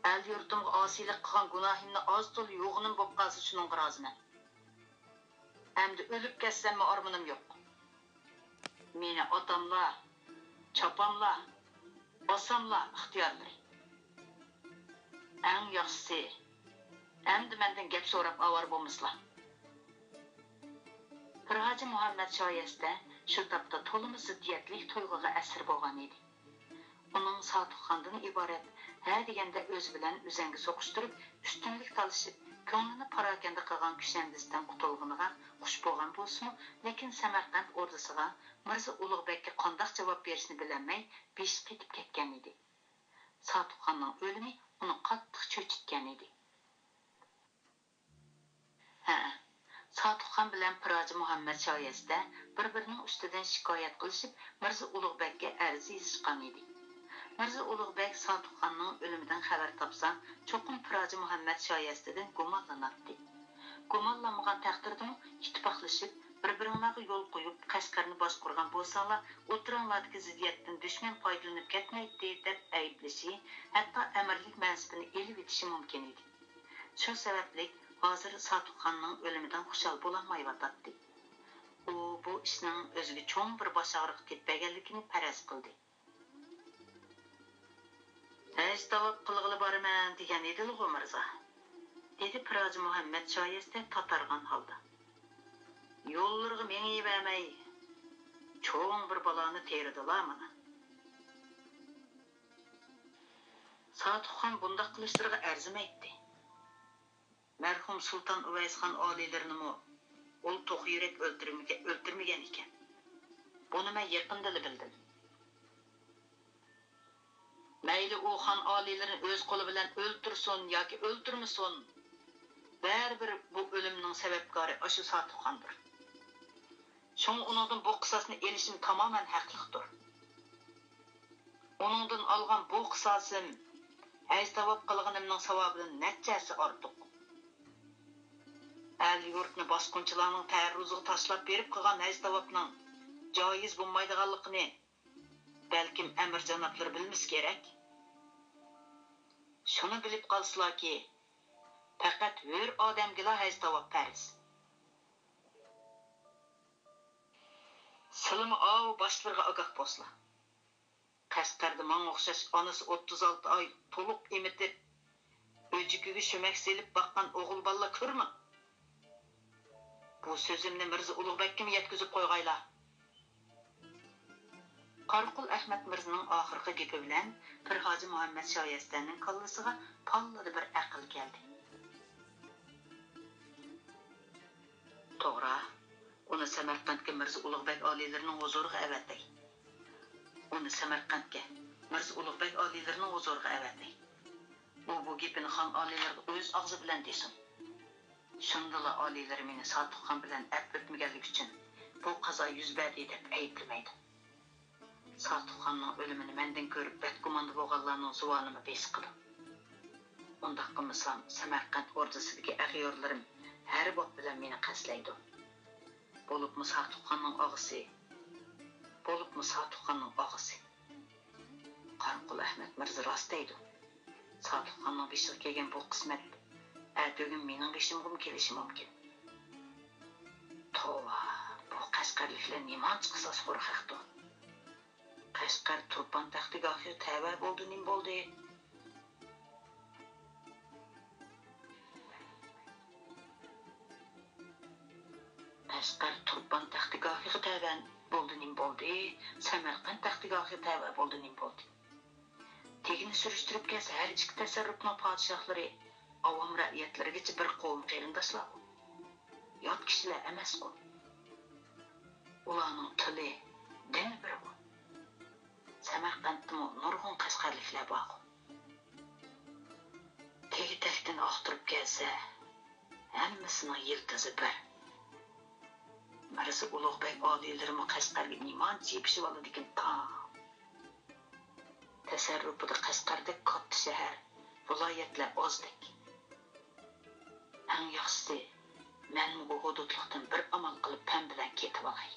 ئەل-يۇرتۇمغا ئاسىيلىق قىلغان گۇناھىمنى ئاز-تولا يۇغىنىم بولۇپ قالسا، شۇنىڭغا رازىمەن. ئەمدى ئۆلۈپ كەتسەممۇ ئارمىنىم يوق. مېنى ئاتاملا، چاپاملا، باساملا ئىختىيارلىرى. ئەڭ ياخشىسى، ئەمدى مەندىن گەپ سوراپ ئاۋارە بولمىسىلا. پىرھاجى مۇھەممەد شايەستە شۇ تاپتا تولىمۇ زىددىيەتلىك تۇيغۇغا ئەسىر بولغان ئىدى. ئۇنىڭ ساتۇخخاندىن ئىبارەت ھە دېگەندە ئۆزى بىلەن ئۈزەڭگە سوقۇشتۇرۇپ، ئۈستۈنلۈك تالىشىپ، كۆڭلىنى پاراكەندە قىلغان كۈشەندىسىدىن قۇتۇلغىنىغا خۇش بولغان بولسىمۇ، لېكىن سەمەرقەنت ئوردىسىغا مىرزا ئۇلۇغبەگكە قانداق جاۋاب بېرىشنى بىلەلمەي، بېشى قېتىپ كەتكەن ئىدى. ساتۇخخاننىڭ ئۆلۈمى ئۇنى قاتتىق ئىكەن ئىدى. ھەئە، ساتۇخخان بىلەن پىراجى مۇھەممەد شايەستە بىر-بىرىنىڭ ئۈستىدىن شىكايەت قىلىشىپ، مىرزا ئۇلۇغبەگكە ئەرز يېزىشقان ئىدى. مىرزا ئۇلۇغبەگ ساتۇخخاننىڭ ئۆلۈمىدىن خەۋەر تاپسا، چوقۇم پىراجى مۇھەممەد شايەستىدىن گۇمانلىناتتى. گۇمانلانمىغان تەقدىردىمۇ ئىتتىپاقلىشىپ، بىر-بىرىڭلارغا يول قويۇپ، قەشقەرنى باشقۇرغان بولساڭلار، ئوتتۇرىڭلاردىكى زىددىيەتتىن دۈشمەن پايدىلىنىپ كەتمەيتتى، دەپ ئەيىبلىشى، ھەتتا ئەمىرلىك مەنسىپىنى ئېلىۋېتىشى مۇمكىن ئىدى. شۇ سەۋەبلىك ھازىر ساتۇخخاننىڭ ئۆلۈمىدىن خۇشال بولالمايۋاتاتتى. ئۇ بۇ ئىشنىڭ ئۆزىگە چوڭ بىر باش ئاغرىق تېپىپ بەرگەنلىكىنى پەرەز قىلدى. ھەج تاۋاپ قىلغىلى بارىمەن دېگەن ئىدىلىغۇ مىرزا؟ دېدى پىراجى مۇھەممەد شايەستە تاتارغان ھالدا. يوللىرىغا مېڭىۋەرمەي، چوڭ بىر بالانى تېرىدىلا مانا. ساتۇخخان بۇنداق قىلىشلىرىغا ئەرزىمەيتتى. مەرھۇم سۇلتان ئۇۋەيسخان ئالىيلىرىنىمۇ ئۇ توخۇ يۈرەك ئۆلتۈرمىگە-، ئۆلتۈرمىگەن ئىكەن. بۇنى مەن يېقىندىلا بىلدىم. مەيلى ئۇ خان ئالىيلىرىنى ئۆز قولى بىلەن ئۆلتۈرسۇن ياكى ئۆلتۈرمىسۇن، بەرىبىر بۇ ئۆلۈمنىڭ سەۋەبكارى ئاشۇ ساتۇخخاندۇر. شۇڭا ئۇنىڭدىن بۇ قىساسنى ئېلىشىم تامامەن ھەقلىقتۇر. ئۇنىڭدىن ئالغان بۇ قىساسىم ھەج تاۋاپ قىلغىنىمنىڭ ساۋابىدىن نەچچە ھەسسە ئارتۇق. ئەل-يۇرتنى باسقۇنچىلارنىڭ تەئەررۇزىغا تاشلاپ بېرىپ قىلغان ھەج تاۋاپنىڭ جايىز بولمايدىغانلىقىنى بەلكىم ئەمىر جانابلىرى بىلمىسە كېرەك. شۇنى بىلىپ قالسىلاكى، پەقەت ھۆر ئادەمگىلا ھەج تاۋاپ پەرز. سىلىمۇ ئاۋۇ باشلىرىغا ئاگاھ بولسىلا. قەشقەردە ماڭا ئوخشاش ئانىسى ئوتتۇز ئالتە ئاي تولۇق ئېمىتىپ، ئۆجۈكىگە شۆمەك سېلىپ باققان ئوغۇل بالىلار كۆرمىڭ. بۇ سۆزۈمنى مىرزا ئۇلۇغبەگكىمۇ يەتكۈزۈپ قويغايلا. قاراقۇل ئەخمەت مىرزىنىڭ ئاخىرقى گېپى بىلەن پىرھاجى مۇھەممەد شايەستەنىڭ كاللىسىغا پاللىدا بىر ئەقىل كەلدى. توغرا، ئۇنى سەمەرقەنتكە مىرزا ئۇلۇغبەگ ئالىيلىرىنىڭ ھۇزۇرىغا ئەۋەتەي. ئۇنى سەمەرقەنتكە، مىرزا ئۇلۇغبەگ ئالىيلىرىنىڭ ھۇزۇرىغا ئەۋەتەي. ئۇ بۇ گېپىنى خان ئالىيلىرىغا ئۆز ئاغزى بىلەن دېسۇن. شۇندىلا ئالىيلىرى مېنى ساتۇخخان بىلەن ئەپ ئۆتمىگەنلىكى ئۈچۈن بۇ قازا يۈز بەردى دەپ ئەيىبلىمەيدۇ. ساتۇخخاننىڭ ئۆلۈمىنى مەندىن كۆرۈپ بەدگۇماندا بولغانلارنىڭ زۇۋانىمۇ بېسىقىدۇ. ئۇنداق قىلمىسام، سەمەرقەنت ئوردىسىدىكى ئەغيۇرلىرىم ھەر باب بىلەن مېنى قەستلەيدۇ. بولۇپمۇ ساتۇخخاننىڭ ئاغىسى، بولۇپمۇ ساتۇخخاننىڭ ئاغىسى. قاراقۇل ئەخمەت مىرزا راست دەيدۇ. ساتۇخخاننىڭ بېشىغا كەلگەن بۇ قىسمەت ئەتىگۈن مېنىڭ بېشىمغىمۇ كېلىشى مۇمكىن. توۋا، بۇ قەشقەرلىكلەر نېمانچە قىساسخور خەقتۇ. قەشقەر تۇرپان تەختىگاھىغا تەۋە بولدى نېمە بولدى؟ قەشقەر تۇرپان تەختىگاھىغا تەۋە بولدى نېمە بولدى؟ سەمەرقەنت تەختىگاھىغا تەۋە بولدى نېمە بولدى؟ تېگىنى سۈرۈشتۈرۈپ كەلسە، ھەر ئىككى تەسەررۇپنىڭ پادىشاھلىرى ئاۋام رەئىيەتلىرىگىچە بىر قوۋم قېرىنداشلارغۇ. يات كىشىلەر ئەمەسقۇ. ئۇلارنىڭ تىلى، دىنى بىرغۇ. سەمەرقەنتتىمۇ نۇرغۇن قەشقەرلىكلەر بارغۇ. تېگى-تەكتىنى ئاختۇرۇپ كەلسە، ھەممىسىنىڭ يىلتىزى بىر. مىرزا ئۇلۇغبەگ ئالىيلىرىمۇ قەشقەرگە نېمانچە يېپىشىۋالىدىكىن تاڭ. تەسەررۇپىدا قەشقەردەك كاتتا شەھەر، ۋىلايەتلەر ئازدەك. ئەڭ ياخشىسى، مەنمۇ بۇ ھۇدۇدلۇقتىن بىر ئامال قىلىپ پەم بىلەن كېتىۋالاي.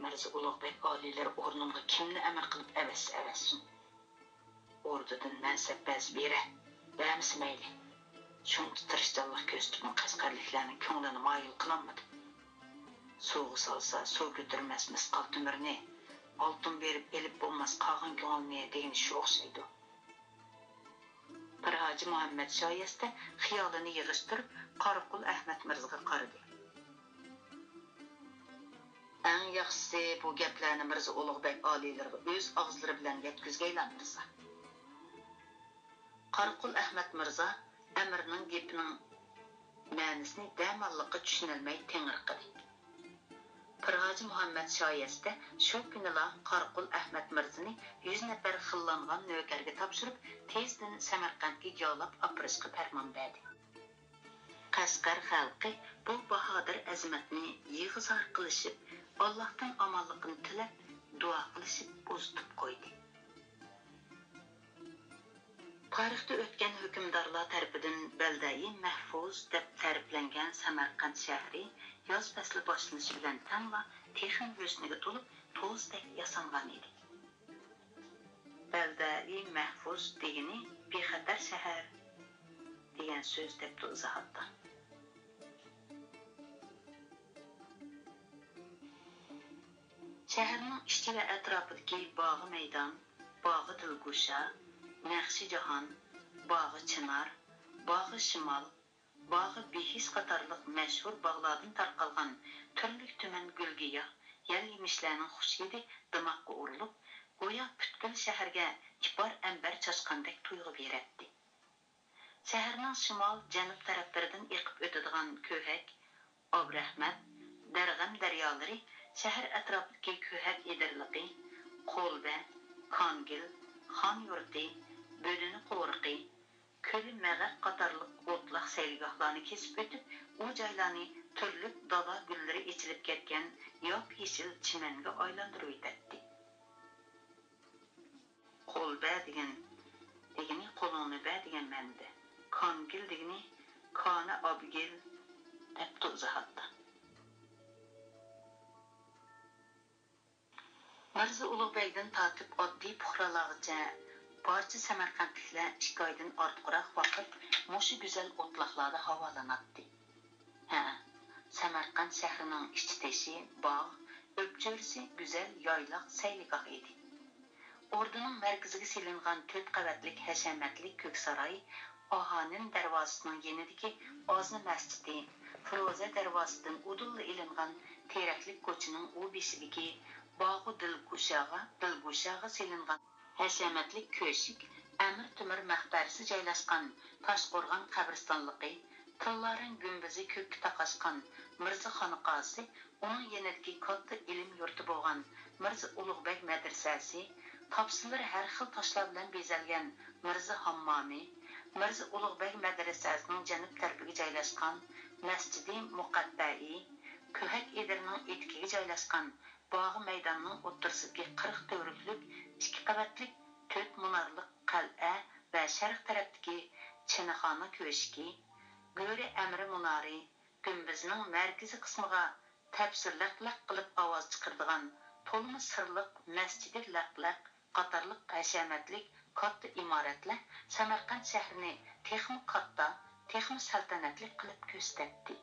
مىرزا ئۇلۇغبەگ ئالىيلىرى ئورنۇمغا كىمنى ئەمىر قىلىپ ئەۋەتسە ئەۋەتسۇن. ئوردىدىن مەنسەپ بەرسە بېرە، بەرمىسە مەيلى. شۇنچە تىرىشچانلىق كۆرسىتىپمۇ قەشقەرلىكلەرنىڭ كۆڭلىنى مايىل قىلالمىدىم. سۇغا سالسا سۇ كۆتۈرمەس مىسقال تۆمۈرنى، ئالتۇن بېرىپ ئېلىپ بولماس قاغان كۆڭۈلنى دېگىنى شۇ ئوخشايدۇ. پىرھاجى مۇھەممەد شايەستە خىيالىنى يىغىشتۇرۇپ، قاراقۇل ئەخمەت مىرزىغا قارىدى. ئەڭ ياخشىسى، بۇ گەپلەرنى مىرزا ئۇلۇغبەگ ئالىيلىرىغا ئۆز ئاغزىلىرى بىلەن يەتكۈزگەيلا، مىرزا. قاراقۇل ئەخمەت مىرزا ئەمىرنىڭ گېپىنىڭ مەنىسىنى دەماللىققا چۈشىنەلمەي تېڭىرقىدى. پىر ھاجى مۇھەممەد شايەستە شۇ كۈنىلا قاراقۇل ئەھمەد مىرزىنى يۈز نەپەر خىللانغان نۆكەرگە تاپشۇرۇپ، تېزدىن سەمەرقەنتكە جالاپ ئاپىرىشقا پەرمان بەردى. قەشقەر خەلقى بۇ باھادىر ئەزىمەتنى يىغا-زار قىلىشىپ، ئاللاھتىن ئامانلىقىنى تىلەپ، دۇئا قىلىشىپ ئۇزىتىپ قويدى. تارىختا ئۆتكەن ھۆكۈمدارلار تەرىپىدىن بەلدەئى مەھفۇز دەپ تەرىپلەنگەن سەمەرقەنت شەھىرى ياز پەسلى باشلىنىشى بىلەن تەڭلا تېخىمۇ ھۆسنىگە تولۇپ، توزدەك ياسانغان ئىدى. بەلدەئى مەھفۇز دېگىنى بىخەتەر شەھەر دېگەن سۆز، دەپتۇ ئىزاھاتتا. شەھەرنىڭ ئىچى ۋە ئەتراپىدىكى باغۇ مەيدان، باغۇ دىلگۇشا، نەخشىجاھان، باغۇ چىنار، باغۇ شىمال، باغۇ بېھىش قاتارلىق مەشھۇر باغلاردىن تارقالغان تۈرلۈك-تۈمەن گۈل-گىياھ، يەل-يېمىشلەرنىڭ خۇش ھىدى دىماققا ئۇرۇلۇپ، گويا پۈتكۈل شەھەرگە ئىپار ئەمبەر چاچقاندەك تۇيغۇ بېرەتتى. شەھەرنىڭ شىمال، جەنۇب تەرەپلىرىدىن ئېقىپ ئۆتىدىغان كۆھەك، ئابرەھمەت، دەرغەم دەريالىرى شەھەر ئەتراپىدىكى كۆھەك ئېدىرلىقى، قولبە، كانگىل، خان يۇرتى، بۆدۈنە قورۇقى، كۆلى مەغەك قاتارلىق ئوتلاق سەيلىگاھلارنى كېسىپ ئۆتۈپ، ئۇ جايلارنى تۈرلۈك دالا گۈللىرى ئېچىلىپ كەتكەن ياپيېشىل چىمەنگە ئايلاندۇرۇۋېتەتتى. قولبە دېگەن، دېگىنى قولۇڭنى بەر دېگەن مەنىدە. كانگىل دېگىنى كانە ئابگىل، دەپتۇ ئىزاھاتتا. مىرزا ئۇلۇغبەگدىن تارتىپ ئاددىي پۇقرالارغىچە بارچە سەمەرقەنتلىكلەر ئىككى ئايدىن ئارتۇقراق ۋاقىت مۇشۇ گۈزەل ئوتلاقلاردا ھاۋالىناتتى. ھە، سەمەرقەنت شەھىرىنىڭ ئىچى-تېشى باغ، ئۆپچۆرىسى گۈزەل يايلاق، سەيلىگاھ ئىدى. ئوردىنىڭ مەركىزىگە سېلىنغان تۆت قەۋەتلىك ھەشەمەتلىك كۆك ساراي، ئاھانىن دەرۋازىسىنىڭ يېنىدىكى ئازنا مەسچىتى، فىروزە دەرۋازىسىدىن ئۇدۇللا ئېلىنغان تېرەكلىك كوچىنىڭ ئۇ بېشىدىكى باغۇ دىلگۇشاغا، دىلگۇشاغا سېلىنغان ھەشەمەتلىك كۆشۈك، ئەمىر تۆمۈر مەقبەرىسى جايلاشقان تاشقورغان قەبرىستانلىقى، تىللارەڭ گۈمبىزى كۆككە تاقاشقان مىرزا خانىقاسى، ئۇنىڭ يېنىدىكى كاتتا ئىلىم يۇرتى بولغان مىرزا ئۇلۇغبەگ مەدرىسەسى، تاپسىلىرى ھەر خىل تاشلار بىلەن بېزەلگەن مىرزا ھاممامى، مىرزا ئۇلۇغبەگ مەدرىسەسىنىڭ جەنۇب تەرىپىگە جايلاشقان مەسچىدى مۇقەببەئى، كۆھەك ئېدىرنىڭ ئېتىكىگە جايلاشقان باغۇ مەيداننىڭ ئوتتۇرىسىدىكى قىرىق تۈۋرۈكلۈك ئىككى قەۋەتلىك تۆت مۇنارلىق قەلئە ۋە شەرق تەرەپتىكى چىنىخانا كۆشۈكى، گۆرى ئەمىرى مۇنارى گۈمبىزىنىڭ مەركىزىي قىسمىغا تەپسى لەق-لەق قىلىپ ئاۋاز چىقىرىدىغان تولىمۇ سىرلىق مەسچىدى لەق-لەق قاتارلىق ھەشەمەتلىك كاتتا ئىمارەتلەر سەمەرقەنت شەھىرىنى تېخىمۇ كاتتا، تېخىمۇ سەلتەنەتلىك قىلىپ كۆرسىتەتتى.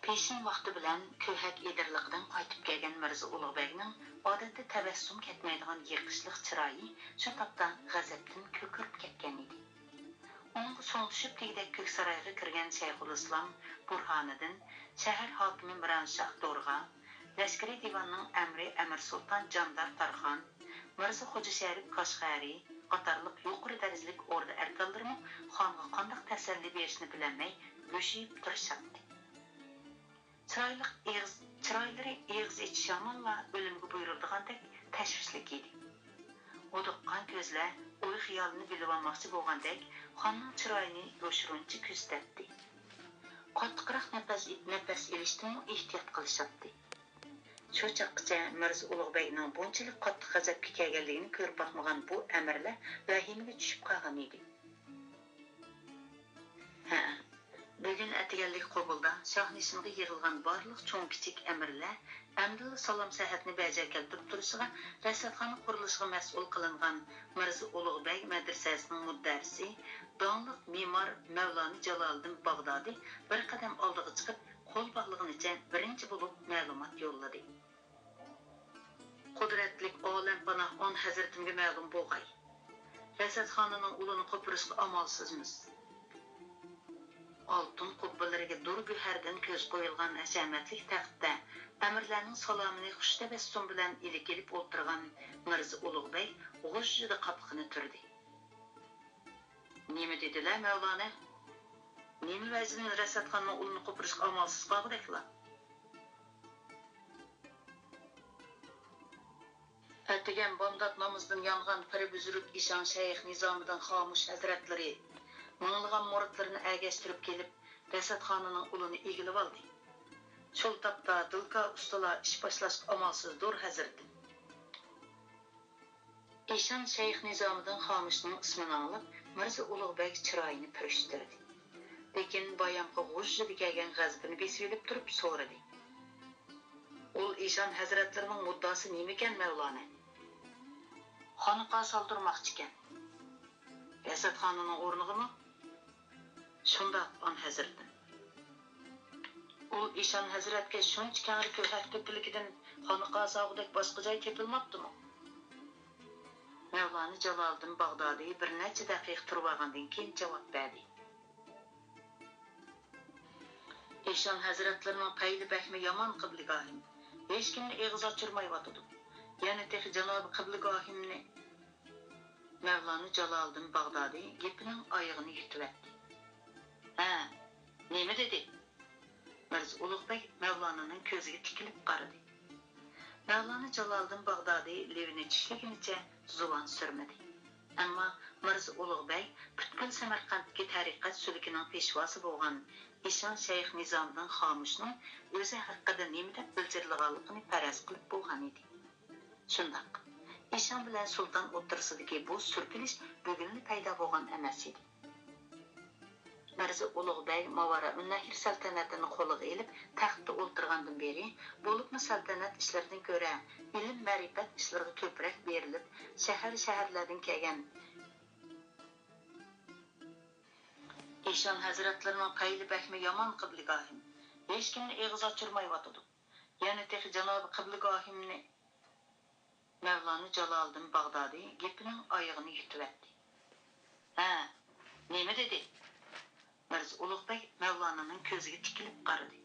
پېشىن ۋاقتى بىلەن كۆھەك ئېدىرلىقىدىن قايتىپ كەلگەن مىرزا ئۇلۇغبەگنىڭ ئادەتتە تەبەسسۇم كەتمەيدىغان يېقىشلىق چىرايى شۇ تاپتا غەزەپتىن كۆكىرىپ كەتكەن ئىدى. ئۇنىڭغا سوڭلىشىپ دېگۈدەك كۆك سارايغا كىرگەن شەيخۇلئىسلام بۇرھانىدىن، شەھەر ھاكىمى مىرانشاھ دورغا، لەشكىرىي دىۋاننىڭ ئەمرى ئەمىرسۇلتان جاندار تارخان، مىرزا خوجا شەرىپ كاشغەرى قاتارلىق يۇقىرى دەرىجىلىك ئوردا ئەركانلىرىمۇ خانغا قانداق تەسەللى بېرىشنى بىلەلمەي بۆشىيىپ تۇرۇشاتتى. چىرايلىق ئېغىز، چىرايلىرى ئېغىز ئېچىشى ھامانلا ئۆلۈمگە بۇيرۇلىدىغاندەك تەشۋىشلىك ئىدى. ھودۇققان كۆزلەر ئوي-خىيالىنى بىلىۋالماقچى بولغاندەك خاننىڭ چىرايىنى يوشۇرۇنچە كۆزىتەتتى. قاتتىقراق نەپەس، نەپەس ئېلىشتىنمۇ ئېھتىيات قىلىشاتتى. شۇ چاغقىچە مىرزا ئۇلۇغبەگنىڭ بۇنچىلىك قاتتىق غەزەپكە كەلگەنلىكىنى كۆرۈپ باقمىغان بۇ ئەمىرلەر ۋەھىمىگە چۈشۈپ قالغان ئىدى. ھە، بۈگۈن ئەتىگەنلىك قوبۇلدا شاھنىشىنغا يىغىلغان بارلىق چوڭ-كىچىك ئەمىرلەر ئەمدىلا سالام-سەھەتنى بەجا كەلتۈرۈپ تۇرۇشىغا، رەسەتخانا قۇرۇلۇشىغا مەسئۇل قىلىنغان مىرزا ئۇلۇغبەگ مەدرىسەسىنىڭ مۇددەرىسى، داڭلىق مېمار مەۋلانا جالالىدىن باغدادى بىر قەدەم ئالدىغا چىقىپ، قول باغلىغىنىچە بىرىنچى بولۇپ مەلۇمات يوللىدى. قۇدرەتلىك ئالەمپاناھ ئان ھەزرىتىمگە مەلۇم بولغاي، رەسەتخانىنىڭ ئۇلىنى قوپۇرۇشقا ئامالسىزمىز. ئالتۇن قۇببىلىرىگە دۇر گۆھەردىن كۆز قويۇلغان ھەشەمەتلىك تەختتە ئەمىرلەرنىڭ سالامىنى خۇش تەبەسسۇم بىلەن ئىلىك ئېلىپ ئولتۇرغان مىرزا ئۇلۇغبەگ غۇژژىدە قاپىقىنى تۈردى. نېمە دېدىلە، مەۋلانا؟ نېمە ۋەجىدىن رەسۋەتخاننىڭ ئۇلىنى قوپۇرۇشقا ئامالسىز قالغۇدەكلا؟ ئەتىگەن بامدات نامىزىدىن يانغان پىرى بۈزرۈك ئىشان شەيخ نىزامىدىن خامۇش ھەزرەتلىرى مىڭلىغان مۇرىتلىرىنى ئەگەشتۈرۈپ كېلىپ، رەسۋەتخانىنىڭ ئۇلىنى ئىگىلىۋالدى. شۇ تاپتا دىلكار ئۇستىلار ئىش باشلاشقا ئامالسىزدۇر، ھەزرىتىم. ئىشان شەيخ نىزامىدىن خامۇشنىڭ ئىسمىنى ئاڭلاپ، مىرزا ئۇلۇغ بەگ چىرايىنى پۈرۈشتۈردى. لېكىن بايامقى غۇژژىدە كەلگەن غەزىپىنى بېسىۋېلىپ تۇرۇپ سورىدى. ئۇل ئىشان ھەزرەتلىرىنىڭ مۇددىئاسى نېمىكەن، مەۋلانە؟ خانىقا سالدۇرماقچىكەن. رەسۋەتخانىنىڭ ئورنىغىمۇ؟ شۇنداق، ئان ھەزرىتىم. ئۇل ئىشان ھەزرەتكە شۇنچە كەڭرى كۆھەك تۆپىلىكىدىن خانىقا سالغۇدەك باشقا جاي تېپىلماپتىمۇ؟ مەۋلانە جالالىدىن باغدادىي بىر نەچچە دەقىقە تۇرۇۋالغاندىن كېيىن جاۋاب بەردى. ئىشان ھەزرەتلىرىنىڭ پەيلى بەكمۇ يامان، قىبلىگاھىم. ھېچكىمنى ئېغىز ئاچۇرمايۋاتىدۇ. يەنە تېخى جانابى قىبلىگاھىمنى. مەۋلانە جالالىدىن باغدادىي گېپىنىڭ ئايىغىنى يۇتۇۋەتتى. ھە، نېمە دېدى؟ مىرزا ئۇلۇغ بەگ مەۋلانىنىڭ كۆزىگە تىكىلىپ قارىدى. مەۋلانە جالالىدىن باغدادىي لېۋىنى چىشلىگىنىچە زۇۋان سۈرمىدى. ئەمما مىرزا ئۇلۇغ بەگ پۈتكۈل سەمەرقەنتتىكى تەرىقەت سۈلۈكىنىڭ پېشۋاسى بولغان ئىشان شەيخ نىزامىدىن خامۇشنىڭ ئۆزى ھەققىدە نېمە دەپ بىلجىرلىغانلىقىنى پەرەز قىلىپ بولغان ئىدى. شۇنداق، ئىشان بىلەن سۇلتان ئوتتۇرىسىدىكى بۇ سۈركىلىش بۈگۈنلا پەيدا بولغان ئەمەس ئىدى. مىرزا ئۇلۇغ بەگ ماۋارائۇننەھر سەلتەنەتىنى قولىغا ئېلىپ، تەختتە ئولتۇرغاندىن بېرى، بولۇپمۇ سەلتەنەت ئىشلىرىدىن كۆرە، ئىلىم-مەرىپەت ئىشلىرىغا كۆپرەك بېرىلىپ، شەھەر-شەھەرلەردىن كەلگەن ئىشان ھەزرەتلىرىنىڭ پەيلى بەكمۇ يامان، قىبلىگاھىم. ھېچكىمنى ئېغىز ئاچۇرمايۋاتىدۇ. يەنە تېخى جانابى قىبلىگاھىمنى. مەۋلانا جالالىدىن باغدادىي گېپىنىڭ ئايىغىنى يۇتۇۋەتتى. ھە، نېمە دېدى؟ مىرزا ئۇلۇغ بەگ مەۋلانانىڭ كۆزىگە تىكىلىپ قارىدى.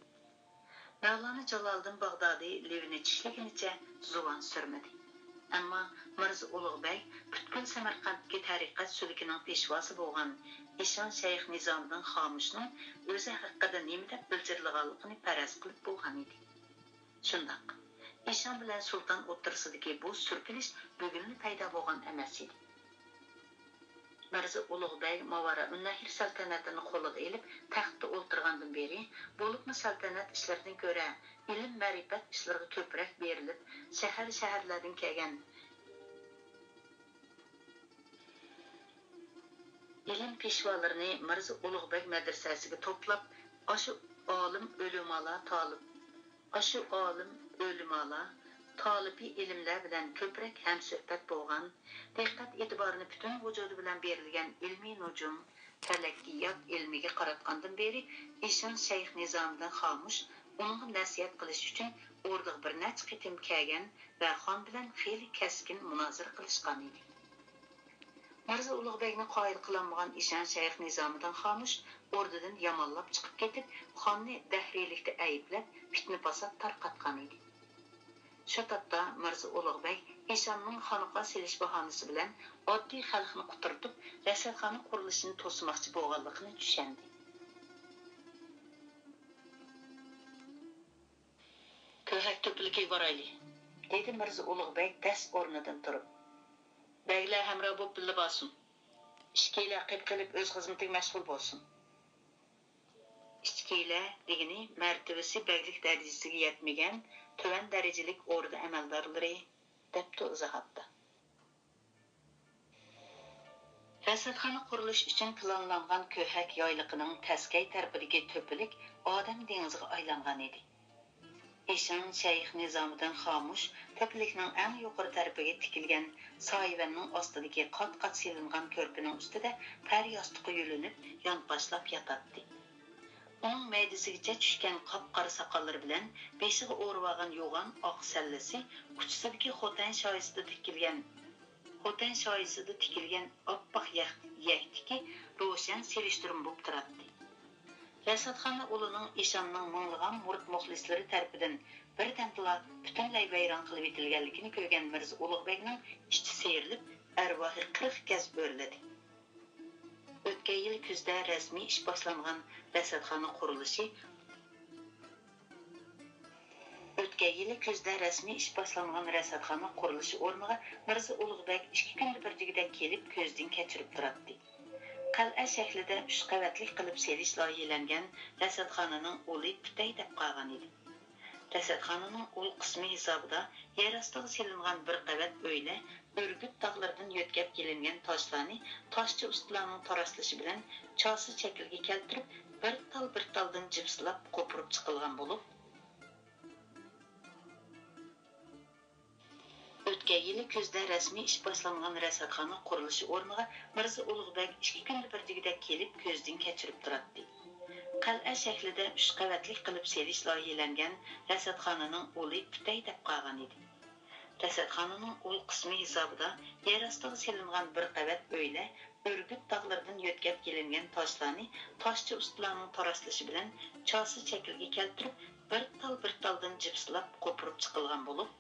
مەۋلانا جالالىدىن باغدادىي لېۋىنى چىشلىگىنىچە زۇۋان سۈرمىدى. ئەمما مىرزا ئۇلۇغ بەگ پۈتكۈل سەمەرقەنتتىكى تەرىقەت سۈلۈكىنىڭ پېشۋاسى بولغان ئىشان شەيخ نىزامىدىن خامۇشنىڭ ئۆزى ھەققىدە نېمە دەپ بىلجىرلىغانلىقىنى پەرەز قىلىپ بولغان ئىدى. شۇنداق، ئىشان بىلەن سۇلتان ئوتتۇرىسىدىكى بۇ سۈركىلىش بۈگۈنلا پەيدا بولغان ئەمەس ئىدى. مىرزا ئۇلۇغ بەگ ماۋارائۇننەھر سەلتەنەتىنى قولىغا ئېلىپ، تەختتە ئولتۇرغاندىن بېرى، بولۇپمۇ سەلتەنەت ئىشلىرىدىن كۆرە، ئىلىم-مەرىپەت ئىشلىرىغا كۆپرەك بېرىلىپ، شەھەر-شەھەرلەردىن كەلگەن ئىلىم پېشۋالىرىنى مىرزا ئۇلۇغ بەگ مەدرىسەسىگە توپلاپ، ئاشۇ ئالىم ئۆلىمالار تالىپ، ئاشۇ ئالىم ئۆلىمالار تالىپى ئىلىملەر بىلەن كۆپرەك ھەمسۆھبەت بولغان، دىققەت ئېتىبارىنى پۈتۈن ۋۇجۇدى بىلەن بېرىلگەن ئىلمىي نۇجۇم، پەلەكىيات ئىلمىگە قاراتقاندىن بېرى، ئىشان شەيخ نىزامىدىن خامۇش ئۇنىڭغا نەسىھەت قىلىش ئۈچۈن ئوردىغا بىر نەچچە قېتىم كەلگەن ۋە خان بىلەن خېلى كەسكىن مۇنازىرە قىلىشقان ئىدى. مىرزا ئۇلۇغ بەگنى قايىل قىلالمىغان ئىشان شەيخ نىزامىدىن خامۇش ئوردىدىن يامانلاپ چىقىپ كېتىپ، خاننى دەھرىيلىكتە ئەيىبلەپ، پىتنە-پاسات تارقاتقان ئىدى. شۇ تاپتا مىرزا ئۇلۇغ بەگ ئىشاننىڭ خانىقا سېلىش باھانىسى بىلەن ئاددىي خەلقنى قۇترىتىپ، رەسۋەتخانا قۇرۇلۇشىنى توسماقچى بولغانلىقىنى چۈشەندى. كۆھەك تۆپىلىكىگە بارايلى، دېدى مىرزا ئۇلۇغ بەگ دەس ئورنىدىن تۇرۇپ. بەگلەر ھەمراھ بولۇپ بىللە بارسۇن. ئىككىيلەن قېپقېلىپ ئۆز خىزمىتىگە مەشغۇل بولسۇن. ئىچكىيلەر دېگىنى مەرتىۋىسى بەگلىك دەرىجىسىگە يەتمىگەن تۆۋەن دەرىجىلىك ئوردا ئەمەلدارلىرى، دەپتۇ ئىزاھاتتا. رەسۋەتخانا قۇرۇلۇش ئۈچۈن پىلانلانغان كۆھەك يايلىقىنىڭ تەسكەي تەرىپىدىكى تۆپىلىك ئادەم دېڭىزىغا ئايلانغان ئىدى. ئىشان شەيخ نىزامىدىن خامۇش تۆپىلىكنىڭ ئەڭ يۇقىرى تەرىپىگە تىكىلگەن سايىۋەننىڭ ئاستىدىكى قات-قات سېلىنغان كۆرپىنىڭ ئۈستىدە پەر ياستۇققا يۆلىنىپ، يانپاشلاپ ياتاتتى. ئۇنىڭ مەيدىسىگىچە چۈشكەن قاپقارا ساقاللىرى بىلەن بېشىغا ئورىۋالغان يوغان ئاق سەللىسى ئۇچىسىدىكى خوتەن شايىسىدا تىكىلگەن خوتەن شايىسىدا تىكىلگەن ئاپئاق يەك-، يەكتىكى روشەن سېلىشتۇرما بولۇپ تۇراتتى. رەسۋەتخانا ئۇلىنىڭ ئىشاننىڭ مىڭلىغان مۇرىت مۇخلىسلىرى تەرىپىدىن بىردەمدىلا پۈتۈنلەي ۋەيران قىلىۋېتىلگەنلىكىنى كۆرگەن مىرزا ئۇلۇغ بەگنىڭ ئىچى سىيرىلىپ، ئەرۋاھى قىرىق گەز ئۆرلىدى. ئۆتكەن يىل كۈزدە رەسمىي ئىش باشلانغان رەسەتخانا قۇرۇلۇشى، ئۆتكەن يىلى كۈزدە رەسمىي ئىش باشلانغان رەسەتخانا قۇرۇلۇشى ئورنىغا مىرزا ئۇلۇغبەگ ئىككى كۈندە بىر دېگۈدەك كېلىپ كۆزدىن كەچۈرۈپ تۇراتتى. قەلئە شەكلىدە ئۈچ قەۋەتلىك قىلىپ سېلىشلا يېلەنگەن رەسەتخانىنىڭ ئۇلى پۈتەي دەپ قالغان ئىدى. رەسەتخانىنىڭ ئۇل قىسمى ھېسابىدا يەر ئاستىغا سېلىنغان بىر قەۋەت ئۆيلەر ئۈرگۈت تاغلىرىدىن يۆتكەپ كېلىنگەن تاشلارنى تاشچى ئۇستىلارنىڭ تاراسلىشى بىلەن چاسا شەكىلگە كەلتۈرۈپ، بىر تال بىر تالدىن جىپسىلاپ قوپۇرۇپ چىقىلغان بولۇپ، ئۆتكەن يىلى كۈزدە رەسمىي ئىش باشلانغان رەسەتخانا قۇرۇلۇشى ئورنىغا مىرزا ئۇلۇغبەگ ئىككى كۈندە بىر دېگۈدەك كېلىپ كۆزدىن كەچۈرۈپ تۇراتتى. قەلئە شەكلىدە ئۈچ قەۋەتلىك قىلىپ سېلىشلا يېلەنگەن رەسەتخانىنىڭ ئۇلى پۈتەي دەپ قالغان ئىدى. رەسەتخانىنىڭ ئۇل قىسمى ھېسابىدا يەر ئاستىغا سېلىنغان بىر قەۋەت ئۆيلەر ئۈرگۈت تاغلىرىدىن يۆتكەپ كېلىنگەن تاشلارنى تاشچى ئۇستىلارنىڭ تاراسلىشى بىلەن چاسا شەكىلگە كەلتۈرۈپ، بىر تال بىر تالدىن جىپسىلاپ قوپۇرۇپ چىقىلغان بولۇپ،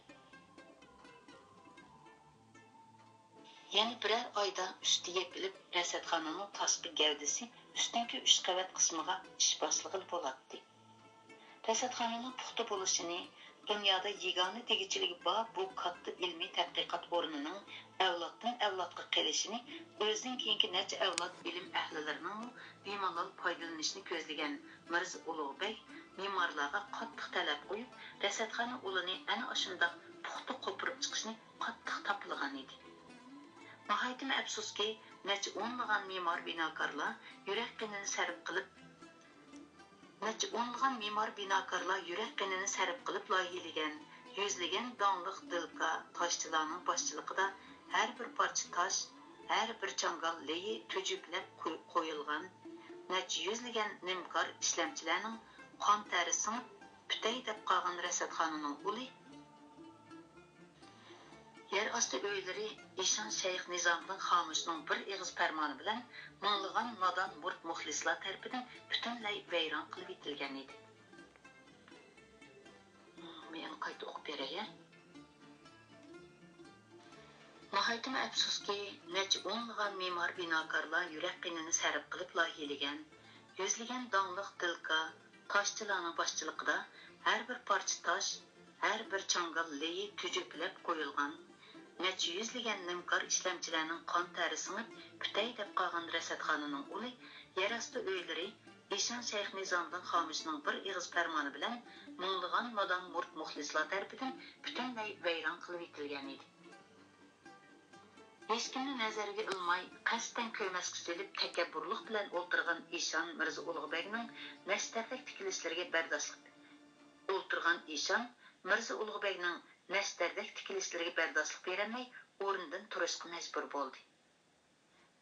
يەنە بىرەر ئايدا ئۈستى يېپىلىپ، رەسەتخانىنىڭ تاشقى گەۋدىسى ئۈستۈنكى ئۈچ قەۋەت قىسمىغا ئىش باشلىغىلى بولاتتى. رەسەتخانىنىڭ پۇختا بولۇشىنى، دۇنيادا يېگانە دېگۈچىلىكى بار بۇ كاتتا ئىلمىي تەتقىقات ئورنىنىڭ ئەۋلادتىن ئەۋلادقا قېلىشىنى ئۆزىدىن كېيىنكى نەچچە ئەۋلاد ئىلىم ئەھلىلىرىنىڭمۇ بىمالال پايدىلىنىشىنى كۆزلىگەن مىرزا ئۇلۇغبەگ مېمارلارغا قاتتىق تەلەپ قويۇپ، رەسەتخانا ئۇلىنى ئەنە ئاشۇنداق پۇختا قوپۇرۇپ چىقىشنى قاتتىق تاپىلىغان ئىدى. ناھايىتىمۇ ئەپسۇسكى، نەچچە ئونلىغان مېمار بىناكارلار يۈرەك قېنىنى سەرپ قىلىپ، نەچچە ئونلىغان مېمار بىناكارلار يۈرەك قېنىنى سەرپ قىلىپ لايىھىلىگەن، يۈزلىگەن داڭلىق دىلكا تاشچىلارنىڭ باشچىلىقىدا ھەر بىر پارچە تاش، ھەر بىر چاڭگال لېيى تۈجۈپلەپ قوي-، قويۇلغان، نەچچە يۈزلىگەن نىمكار ئىشلەمچىلەرنىڭ قان تەرى سىڭىپ، پۈتەي دەپ قالغان رەسەتخانىنىڭ ئۇلى، يەر ئاستى ئۆيلىرى ئىشان شەيخ نىزامىدىن خامۇشنىڭ بىر ئېغىز پەرمانى بىلەن مىڭلىغان نادان مۇرىت مۇخلىسلار تەرىپىدىن پۈتۈنلەي ۋەيران قىلىۋېتىلگەن ئىدى. مەن قايتا ئوقۇپ بېرەي. ناھايىتىمۇ ئەپسۇسكى، نەچچە ئونلىغان مېمار بىناكارلار يۈرەك قېنىنى سەرپ قىلىپ لايىھىلىگەن، يۈزلىگەن داڭلىق دىلكا تاشچىلارنىڭ باشچىلىقىدا ھەر بىر پارچە تاش، ھەر بىر چاڭگال لېيى تۈجۈپلەپ قويۇلغان، نەچچە يۈزلىگەن نىمكار ئىشلەمچىلەرنىڭ قان تەرى سىڭىپ پۈتەي دەپ قالغان رەسەتخانىنىڭ ئۇلى يەر ئاستى ئۆيلىرى ئىشان شەيخ نىزامىدىن خامۇشنىڭ بىر ئېغىز پەرمانى بىلەن مىڭلىغان نادان مۇرىت مۇخلىسلار تەرىپىدىن پۈتۈنلەي ۋەيران قىلىۋېتىلگەن ئىدى. ھېچكىمنى نەزەرگە ئىلماي، قەستەن كۆرمەسكە سېلىپ، تەكەببۇرلۇق بىلەن ئولتۇرغان ئىشان مىرزا ئۇلۇغبەگنىڭ نەشتەردەك تىكىلىشلىرىگە بەرداشلىق، ئولتۇرغان ئىشان مىرزا ئۇلۇغبەگنىڭ نەشتەردەك تىكىلىشلىرىگە بەرداشلىق بېرەلمەي، ئورنىدىن تۇرۇشقا مەجبۇر بولدى.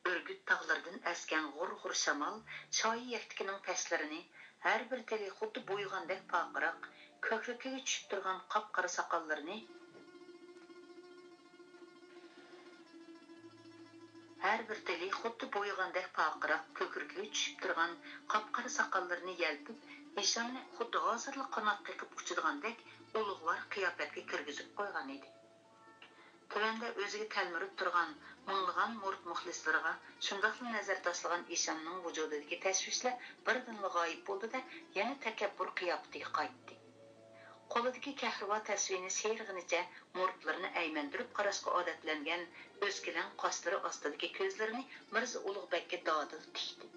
ئۈرگۈت تاغلىرىدىن ئەسكەن غۇر-غۇر شامال شايى يەكتىكىنىڭ پەشلىرىنى، ھەر بىر تېلى خۇددى بويىغاندەك پارقىراق، كۆكرىكىگە چۈشۈپ تۇرغان قاپقارا ساقاللىرىنى، ھەر بىر تېلى خۇددى بويىغاندەك پارقىراق، كۆكرىكىگە چۈشۈپ تۇرغان قاپقارا ساقاللىرىنى يەلپۈپ، ئىشاننى خۇددى ھازىرلا قانات قېقىپ ئۇچىدىغاندەك ئۇلۇغۋار قىياپەتكە كىرگۈزۈپ قويغان ئىدى. تۆۋەندە ئۆزىگە تەلمۈرۈپ تۇرغان مىڭلىغان مۇرىت مۇخلىسلىرىغا شۇنداقلا نەزەر تاشلىغان ئىشاننىڭ ۋۇجۇدىدىكى تەشۋىشلەر بىردىنلا غايىب بولدى-دە، يەنە تەكەببۇر قىياپىتىگە قايتتى. قولىدىكى كەھرىۋا تەسۋىنى سىيرىغىنىچە مۇرىتلىرىنى ئەيمەندۈرۈپ قاراشقا ئادەتلەنگەن ئۆسكىلەڭ قاشلىرى ئاستىدىكى كۆزلىرىنى مىرزا ئۇلۇغبەگكە دادىل تىكتى.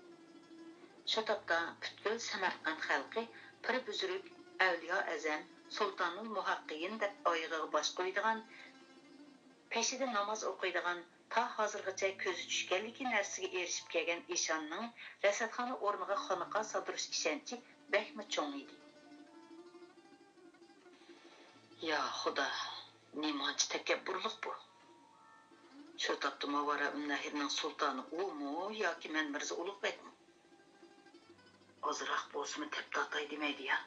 شۇ تاپتا پۈتكۈل سەمەرقەنت خەلقى پىر بۈزرۈك، ئەۋلىيا ئەزەم، سۇلتانۇل مۇھەققىيىن دەپ ئايىغىغا باش قويىدىغان، پېشىدە ناماز ئوقۇيدىغان، تا ھازىرغىچە كۆزى چۈشكەنلىكى نەرسىگە ئېرىشىپ كەلگەن ئىشاننىڭ رەسەتخانا ئورنىغا خانىقا سالدۇرۇش ئىشەنچى بەكمۇ چوڭ ئىدى. يا خۇدا، نېمانچە تەكەببۇرلۇق بۇ! شۇ تاپتا ماۋارائۇننەھرنىڭ سۇلتانى ئۇمۇ ياكى مەن مىرزا ئۇلۇغبەگمۇ؟ ئازراق بولسىمۇ تەپ تارتاي دېمەيدۇ يا.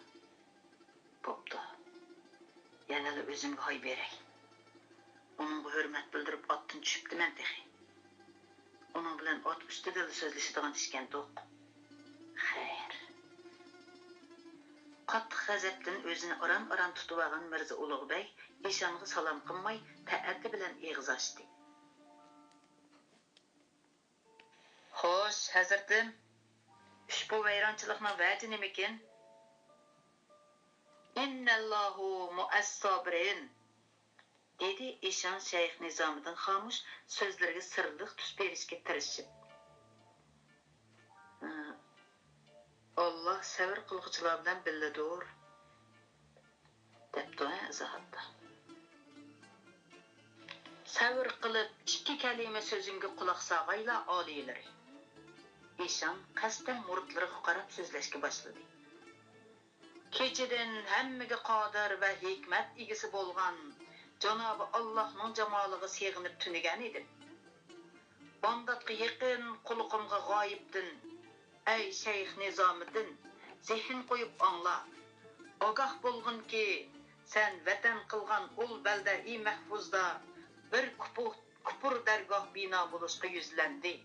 بوپتۇ. يەنىلا ئۆزۈمگە ھاي بېرەي. ئۇنىڭغا ھۆرمەت بىلدۈرۈپ ئاتتىن چۈشۈپتىمەن تېخى. ئۇنىڭ بىلەن ئات ئۈستىدىلا سۆزلىشىدىغان ئىكەنتۇق. خەير. قاتتىق غەزەپتىن ئۆزىنى ئاران-ئاران تۇتۇۋالغان مىرزا ئۇلۇغبەگ ئىشانغا سالام قىلماي، تەئەددى بىلەن ئېغىز ئاچتى. خوش، ھەزرىتىم، ئۇشبۇ ۋەيرانچىلىقنىڭ ۋەجى نېمىكىن؟ ئىننەللاھۇ مۇئەسسابىرىن، دېدى ئىشان شەيخ نىزامىدىن خامۇش سۆزلىرىگە سىرلىق تۈس بېرىشكە تىرىشىپ. ئاللاھ سەۋر قىلغۇچىلار بىلەن بىللىدۇر، دەپتۇ ھە ئىزاھاتتا. سەۋر قىلىپ ئىككى كەلىمە سۆزۈمگە قۇلاق ساغايلا ئالىيلىرى. ئىشان قەستەن مۇرىتلىرىغا قاراپ سۆزلەشكە باشلىدى. كېچىدىن ھەممىگە قادىر ۋە ھېكمەت ئىگىسى بولغان جانابى ئاللاھنىڭ جامالىغا سېغىنىپ تۈنىگەن ئىدىم. بامداتقا يېقىن قۇلىقىمغا غايىبتىن، ئەي شەيخ نىزامىدىن، زېھىن قويۇپ ئاڭلا. ئاگاھ بولغىنكى، سەن ۋەتەن قىلغان ئۇل بەلدەئى مەھفۇزدا بىر كۇپۇ-، كۇپۇر دەرگاھ بىنا بولۇشقا يۈزلەندى.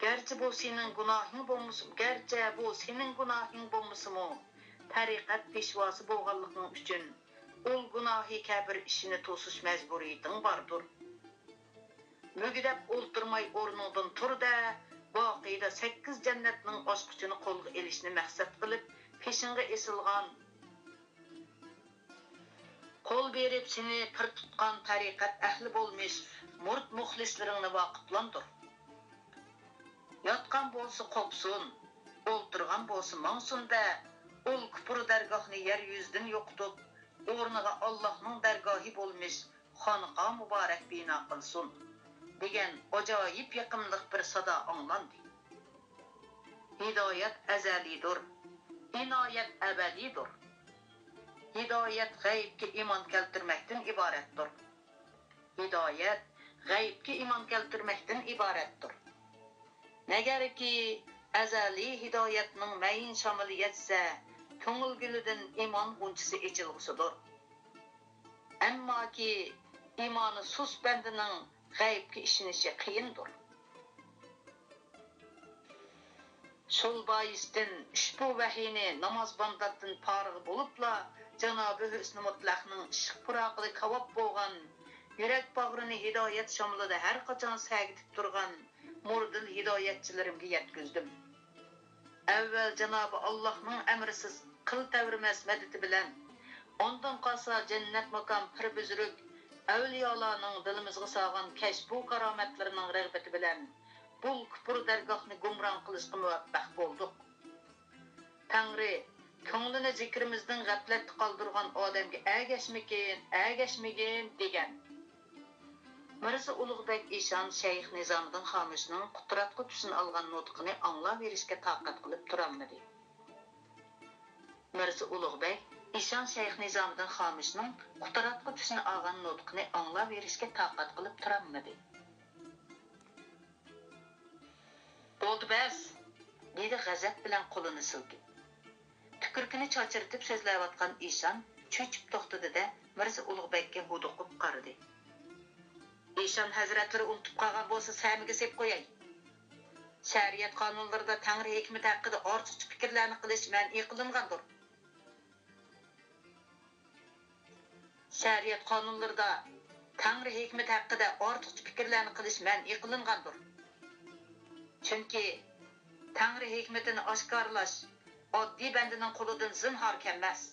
گەرچە بۇ سېنىڭ گۇناھىڭ بولمىسىمۇ، گەرچە بۇ سېنىڭ گۇناھىڭ بولمىسىمۇ، تەرىقەت پېشۋاسى بولغانلىقىڭ ئۈچۈن ئۇل گۇناھى كەبىر ئىشىنى توسۇش مەجبۇرىيىتىڭ باردۇر. مۈگدەپ ئولتۇرماي ئورنۇڭدىن تۇر-دە، باقىيدا سەككىز جەننەتنىڭ ئاچقۇچىنى قولغا ئېلىشنى مەقسەت قىلىپ، پېشىڭغا ئېسىلغان، قول بېرىپ سېنى پىر تۇتقان تەرىقەت ئەھلى بولمىش مۇرىت مۇخلىسلىرىڭنى ۋاقىپلاندۇر. ياتقان بولسا قوپسۇن، ئولتۇرغان بولسا ماڭسۇن-دە، ئۇل كۇپۇر دەرگاھنى يەر يۈزىدىن يوقىتىپ، ئورنىغا ئاللاھنىڭ دەرگاھى بولمىش خانىقا مۇبارەك بىنا قىلسۇن، دېگەن ئاجايىپ يېقىملىق بىر سادا ئاڭلاندى. ھىدايەت ئەزەلىيدۇر، ئىنايەت ئەبەدىيدۇر. ھىدايەت غەيىبكە ئىمان كەلتۈرمەكتىن ئىبارەتتۇر. ھىدايەت غەيىبكە ئىمان كەلتۈرمەكتىن ئىبارەتتۇر. نەگەركى، ئەزەلىي ھىدايەتنىڭ مەيىن شامىلى يەتسە، كۆڭۈل گۈلىدىن ئىمان غۇنچىسى ئېچىلغۇسىدۇر. ئەمماكى، ئىمانى سۇس بەندىنىڭ غەيىبكە ئىشىنىشى قىيىندۇر. شۇ بايىستىن ئۇشبۇ ۋەھىينى ناماز بامداتتىن پارىغ بولۇپلا، جانابى ھۆسنى مۇتلەقنىڭ ئىشق پۇراقىدا كاۋاپ بولغان، يۈرەك باغرىنى ھىدايەت شامىلىدا ھەر قاچان سەگىتىپ تۇرغان مۇرىدىل ھىدايەتچىلىرىمگە يەتكۈزدۈم. ئەۋۋەل جانابى ئاللاھنىڭ ئەمرىسىز قىل تەۋرىمەس مەدىتى بىلەن، ئاندىن قالسا جەننەت ماكان پىر بۈزرۈك ئەۋلىيالارنىڭ دىلىمىزغا سالغان كەشپۇ كارامەتلىرىنىڭ رەغبىتى بىلەن بۇ كۇپۇر دەرگاھنى گۇمران قىلىشقا مۇۋەپپەق بولدۇق. تەڭرى، كۆڭلىنى زىكرىمىزدىن غەپلەتتە قالدۇرغان ئادەمگە ئەگەشمىگىن، ئەگەشمىگىن، دېگەن. مىرزا ئۇلۇغ بەگ ئىشان شەيخ نىزامىدىن خامۇشنىڭ قۇتراتقۇ تۈسىنى ئالغان نۇتقىنى ئاڭلاۋېرىشكە تاقەت قىلىپ تۇرالمىدى. مىرزا ئۇلۇغ بەگ ئىشان شەيخ نىزامىدىن خامۇشنىڭ قۇتراتقۇ تۈسىنى ئالغان نۇتقىنى ئاڭلاۋېرىشكە تاقەت قىلىپ تۇرالمىدى. بولدى، بەس! دېدى غەزەپ بىلەن قولىنى سىلكىپ. تۈكۈرۈكىنى چاچرىتىپ سۆزلەۋاتقان ئىشان چۆچۈپ توختىدى-دە، مىرزا ئۇلۇغ بەگكە ھودۇقۇپ قارىدى. ئىشان ھەزرەتلىرى ئۇنتۇپ قالغان بولسا سەمىگە سېلىپ قوياي. شەرىئەت قانۇنلىرىدا تەڭرى ھېكمىتى ھەققىدە ئارتۇقچە پىكىرلەرنى قىلىش مەنئى قىلىنغاندۇر. شەرىئەت قانۇنلىرىدا تەڭرى ھېكمىتى ھەققىدە ئارتۇقچە پىكىرلەرنى قىلىش مەنئى قىلىنغاندۇر. چۈنكى تەڭرى ھېكمىتىنى ئاشكارىلاش ئاددىي بەندىنىڭ قولىدىن زىنھار كەلمەس.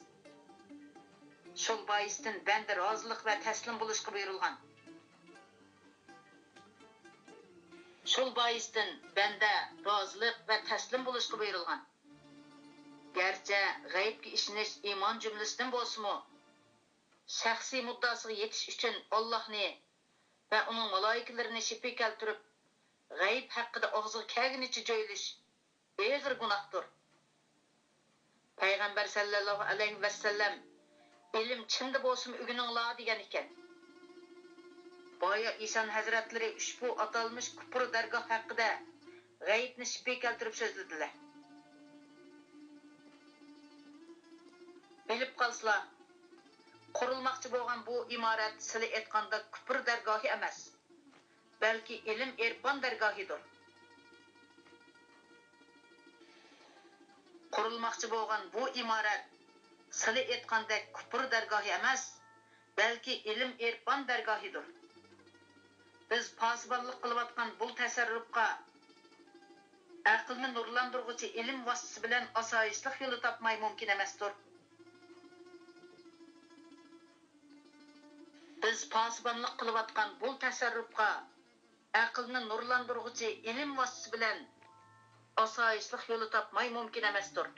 شۇ بايىستىن بەندە رازىلىق ۋە تەسلىم بولۇشقا بۇيرۇلغان. شۇ بايىستىن بەندە رازىلىق ۋە تەسلىم بولۇشقا بۇيرۇلغان. گەرچە غەيىبكە ئىشىنىش ئىمان جۈملىسىدىن بولسىمۇ، شەخسىي مۇددىئاسىغا يېتىش ئۈچۈن ئاللاھنى ۋە ئۇنىڭ مالائىكىلىرىنى شىپى كەلتۈرۈپ، غەيىب ھەققىدە ئاغزىغا كەلگىنىچە جۆيلۈش ئېغىر گۇناھتۇر. پەيغەمبەر سەللەللاھۇ ئەلەيھى ۋەسەللەم، «ئىلىم چىندا بولسىمۇ ئۆگىنىڭلار» دېگەن ئىكەن. بايا ئىشان ھەزرەتلىرى ئۇشبۇ ئاتالمىش كۇپۇر دەرگاھ ھەققىدە غەيىبنى شىپى كەلتۈرۈپ سۆزلىدىلە. بىلىپ قالسىلا، قۇرۇلماقچى بولغان بۇ ئىمارەت سىلى ئېيتقاندەك كۇپۇر دەرگاھى ئەمەس، بەلكى ئىلىم-ئېرپان دەرگاھىدۇر. قۇرۇلماقچى بولغان بۇ ئىمارەت سىلى ئېيتقاندەك كۇپۇر دەرگاھى ئەمەس، بەلكى ئىلىم-ئېرپان دەرگاھىدۇر. بىز پاسىبانلىق قىلىۋاتقان بۇ تەسەررۇپقا ئەقىلنى نۇرلاندۇرغۇچى ئىلىم ۋاسىتىسى بىلەن ئاسايىشلىق يولى تاپماي مۇمكىن ئەمەستۇر. بىز پاسىبانلىق قىلىۋاتقان بۇ تەسەررۇپقا ئەقىلنى نۇرلاندۇرغۇچى ئىلىم ۋاسىتىسى بىلەن ئاسايىشلىق يولى تاپماي مۇمكىن ئەمەستۇر.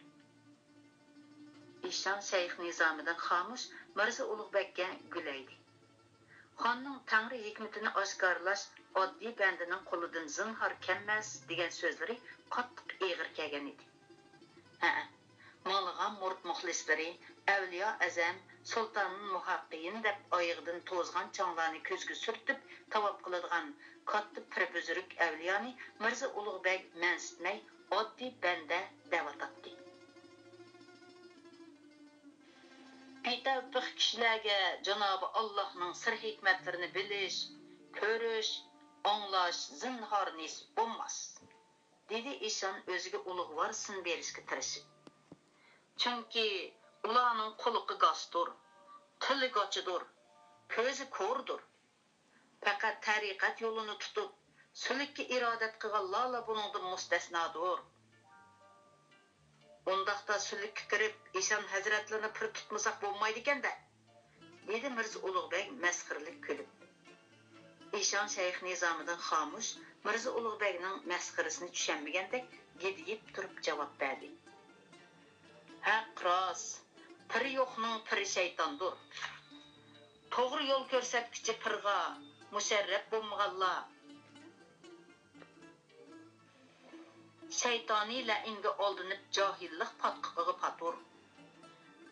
ئىشان شەيخ نىزامىدىن خامۇش مىرزا ئۇلۇغبەگكە گۈلەيدى. خاننىڭ تەڭرى ھېكمىتىنى ئاشكارىلاش ئاددىي بەندىنىڭ قولىدىن زىنھار كەلمەس دېگەن سۆزلىرى قاتتىق ئېغىر كەلگەن ئىدى. ھەئە، مىڭلىغان مۇرىت مۇخلىسلىرى، ئەۋلىيا ئەزەم، سۇلتانۇل مۇھەققىين دەپ ئايىغىدىن توزغان چاڭلارنى كۆزگە سۈرتۈپ تاۋاپ قىلىدىغان كاتتا پىر بۈزرۈك ئەۋلىيانى مىرزا ئۇلۇغبەگ مەنسىتمەي، ئاددىي بەندە دەۋاتاتتى. بىتەۋپىق كىشىلەرگە جانابى ئاللاھنىڭ سىر ھېكمەتلىرىنى بىلىش، كۆرۈش، ئاڭلاش زىنھار نېسىپ بولماس، دېدى ئىشان ئۆزىگە ئۇلۇغۋار سىن بېرىشكە تىرىشىپ. چۈنكى ئۇلارنىڭ قۇلىقى گاستۇر، تىلى گاچىدۇر، كۆزى كوردۇر. پەقەت تەرىقەت يولىنى تۇتۇپ، سۈلۈككە ئىرادەت قىلغانلارلا بۇنىڭدىن مۇستەسنادۇر. ئۇنداقتا سۈلۈككە كىرىپ، ئىشان ھەزرەتلىرىنى پىر تۇتمىساق بولمايدىكەن-دە، دېدى مىرزا ئۇلۇغبەگ مەسخىرىلىك كۈلۈپ. ئىشان شەيخ نىزامىدىن خامۇش مىرزا ئۇلۇغبەگنىڭ مەسخىرىسىنى چۈشەنمىگەندەك گىدىيىپ تۇرۇپ جاۋاب بەردى. ھەق راست، پىرى يوقنىڭ پىرى شەيتاندۇر. توغرا يول كۆرسەتكۈچى پىرغا مۇشەررەپ بولمىغانلار شەيتانىي لەئىنگە ئالدىنىپ جاھىللىق پاتقىقىغا پاتۇر.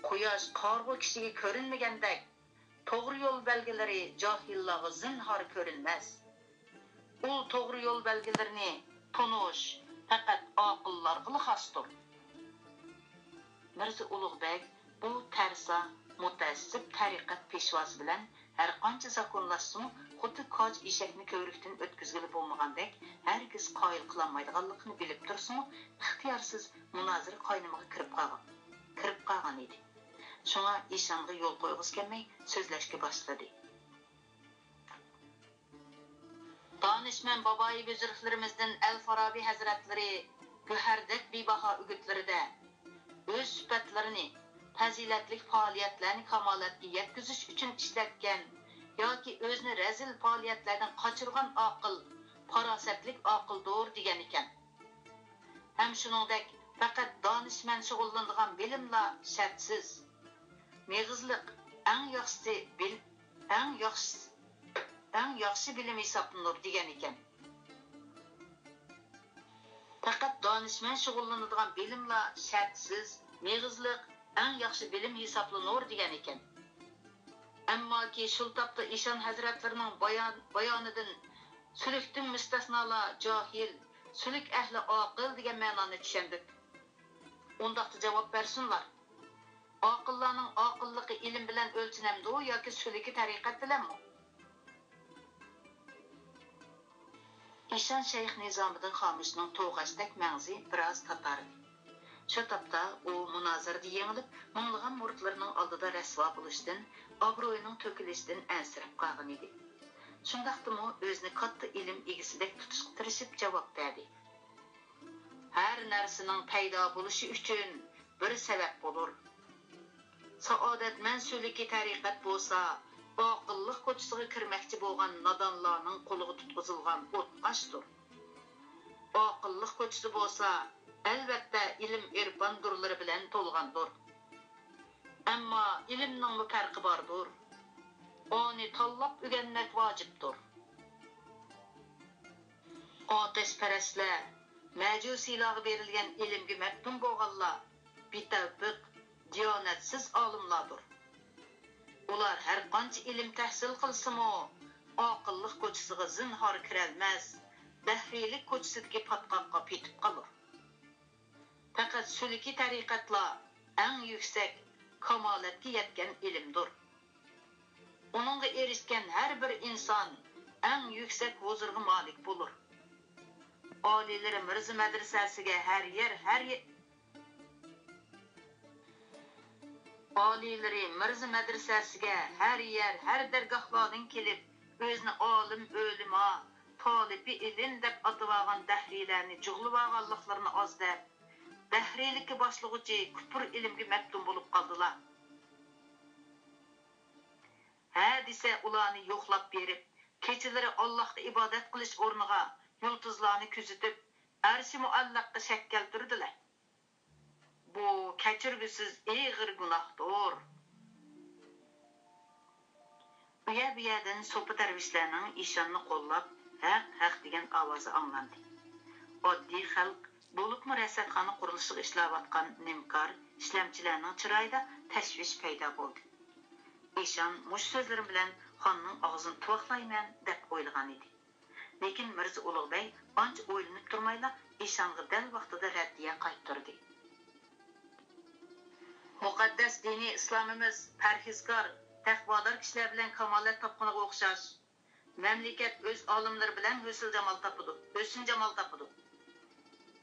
قۇياش قارىغۇ كىشىگە كۆرۈنمىگەندەك، توغرا يول بەلگىلىرى جاھىللارغا زىنھار كۆرۈنمەس. ئۇل توغرا يول بەلگىلىرىنى تونۇش پەقەت ئاقىللارغىلا خاستۇر. مىرزا ئۇلۇغبەگ بۇ تەرسا، مۇتەئەسسىپ تەرىقەت پېشۋاسى بىلەن ھەرقانچە زاكۇنلاشسىمۇ، خۇددى كاج ئېشەكنى كۆۋرۈكتىن ئۆتكۈزگىلى بولمىغاندەك، ھەرگىز قايىل قىلالمايدىغانلىقىنى بىلىپ تۇرسىمۇ، ئىختىيارسىز مۇنازىرە قاينىمىغا كىرىپ قالغان، كىرىپ قالغان ئىدى. شۇڭا ئىشانغا يول قويغۇسى كەلمەي سۆزلەشكە باشلىدى. دانىشمەن بابايى بۈزرۈكلىرىمىزدىن ئەل فارابى ھەزرەتلىرى گۆھەردەك بىباھا ئۈگۈتلىرىدە ئۆز سۈپەتلىرىنى، پەزىلەتلىك پائالىيەتلەرنى كامالەتكە يەتكۈزۈش ئۈچۈن ئىشلەتكەن ياكى ئۆزىنى رەزىل پائالىيەتلەردىن قاچۇرغان ئاقىل، پاراسەتلىك ئاقىلدۇر دېگەن ئىكەن. ھەم شۇنىڭدەك پەقەت دانىشمەن شۇغۇللىنىدىغان بىلىملا شەرتسىز، مېغىزلىق ئەڭ ياخشىسى بىل-، ئەڭ ياخشىسى، ئەڭ ياخشى بىلىم ھېسابلىنۇر دېگەن ئىكەن. پەقەت دانىشمەن شۇغۇللىنىدىغان بىلىملا شەرتسىز، مېغىزلىق ئەڭ ياخشى بىلىم ھېسابلىنۇر دېگەن ئىكەن. ئەمماكى شۇ تاپتا ئىشان ھەزرەتلىرىنىڭ بايان-، بايانىدىن سۈلۈكتىن مۇستەسنالار جاھىل، سۈلۈك ئەھلى ئاقىل دېگەن مەنانى چۈشەندۇق. ئۇنداقتا جاۋاب بەرسۇنلار. ئاقىللارنىڭ ئاقىللىقى ئىلىم بىلەن ئۆلچىنەمدۇ ياكى سۈلۈكى تەرىقەت بىلەنمۇ؟ ئىشان شەيخ نىزامىدىن خامۇشنىڭ توغاچتەك مەڭزى بىراز تاتاردى. شۇ تاپتا ئۇ مۇنازىرىدە يېڭىلىپ، مىڭلىغان مۇرىتلىرىنىڭ ئالدىدا رەسۋا بولۇشتىن، ئابرۇيىنىڭ تۆكۈلۈشىدىن ئەنسىرەپ قالغان ئىدى. شۇنداقتىمۇ ئۆزىنى كاتتا ئىلىم ئىگىسىدەك تۇتۇشقا تىرىشىپ جاۋاب بەردى. ھەر نەرسىنىڭ پەيدا بولۇشى ئۈچۈن بىر سەۋەب بولۇر. سائادەتمەن سۈلۈكى تەرىقەت بولسا، ئاقىللىق كوچىسىغا كىرمەكچى بولغان نادانلارنىڭ قولىغا تۇتقۇزۇلغان ئوتقاشتۇر. ئاقىللىق كوچىسى بولسا، ئەلۋەتتە، ئىلىم-ئېرپان دۇرلىرى بىلەن تولغاندۇر. ئەمما ئىلىمنىڭمۇ پەرقى باردۇر. ئۇنى تاللاپ ئۆگەنمەك ۋاجىپتۇر. ئاتەشپەرەسلەر، مەجۇسىيلارغا بېرىلگەن ئىلىمگە مەپتۇن بولغانلار بىتەۋپىق، دىيانەتسىز ئالىملاردۇر. ئۇلار ھەرقانچە ئىلىم تەھسىل قىلسىمۇ، ئاقىللىق كوچىسىغا زىنھار كىرەلمەس، بەھرىيلىك كوچىسىدىكى پاتقاققا پېتىپ قالۇر. پەقەت سۈلۈكىي تەرىقەتلا ئەڭ يۈكسەك، كامالەتكە يەتكەن ئىلىمدۇر. ئۇنىڭغا ئېرىشكەن ھەر بىر ئىنسان ئەڭ يۈكسەك ھۇزۇرغا مالىك بولۇر. ئالىيلىرى مىرزا مەدرىسەسىگە ھەر يەر، ھەر يە-، ئالىيلىرى مىرزا مەدرىسەسىگە ھەر يەر، ھەر دەرگاھلاردىن كېلىپ، ئۆزىنى ئالىم، ئۆلىما، تالىپى ئىلىم دەپ ئاتىۋالغان دەھرىيلەرنى جۇغلىۋالغانلىقلىرىنى ئاز دەپ، دەھرىيلىككە باشلىغۇچى كۇپۇر ئىلىمگە مەپتۇن بولۇپ قالدىلا. ھە دېسە، ئۇلارنى يوقلاپ بېرىپ، كېچىلىرى ئاللاھقا ئىبادەت قىلىش ئورنىغا يۇلتۇزلارنى كۆزىتىپ، ئەرشى مۇئەللەققە شەك كەلتۈردىلە. بۇ كەچۈرگۈسىز ئېغىر گۇناھتۇر. ئۇيە-بۇيەدىن سوپى دەرۋىشلەرنىڭ ئىشاننى قوللاپ، «ھەق، ھەق» دېگەن ئاۋازى ئاڭلاندى. ئاددىي خەلق، بولۇپمۇ رەسەتخانا قۇرۇلۇشىغا ئىشلەۋاتقان نىمكار ئىشلەمچىلەرنىڭ چىرايىدا تەشۋىش پەيدا بولدى. ئىشان مۇشۇ سۆزلىرىم بىلەن خاننىڭ ئاغزىنى تۇۋاقلايمەن دەپ ئويلىغان ئىدى. لېكىن مىرزا ئۇلۇغ بەگ ئانچە ئويلىنىپ تۇرمايلا ئىشانغا دەل ۋاقتىدا رەددىيە قايتۇردى. مۇقەددەس دىنىي ئىسلامىمىز پەرھىزكار، تەقۋادار كىشىلەر بىلەن كامالەت تاپقىنىغا ئوخشاش، مەملىكەت ئۆز ئالىملىرى بىلەن ھۆسن-جامال تاپىدۇ، ھۆسن-جامال تاپىدۇ،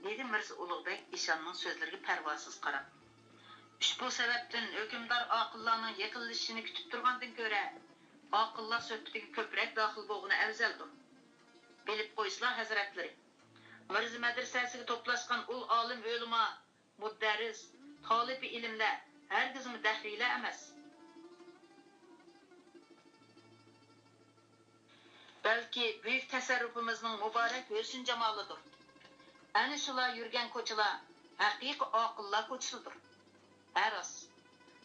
دېدى مىرزا ئۇلۇغ بەگ ئىشاننىڭ سۆزلىرىگە پەرۋاسىز قاراپ. ئۇشبۇ سەۋەبتىن ھۆكۈمدار ئاقىللارنىڭ يېقىنلىشىشىنى كۈتۈپ تۇرغاندىن كۆرە، ئاقىللار سۆھبىتىگە كۆپرەك داخىل بولغىنى ئەۋزەلدۇر. بىلىپ قويسىلا، ھەزرەتلىرى، مىرزا مەدرىسەسىگە توپلاشقان ئۇل ئالىم ئۆلىما، مۇدەررىس، تالىپى ئىلىملەر ھەرگىزمۇ دەھرىيلەر ئەمەس. بەلكى بۈيۈك تەسەررۇپىمىزنىڭ مۇبارەك ھۆسن-جامالىدۇر. ئەنە شۇلار يۈرگەن كوچىلار ھەقىقىي ئاقىللار كوچىسىدۇر. ھە راست،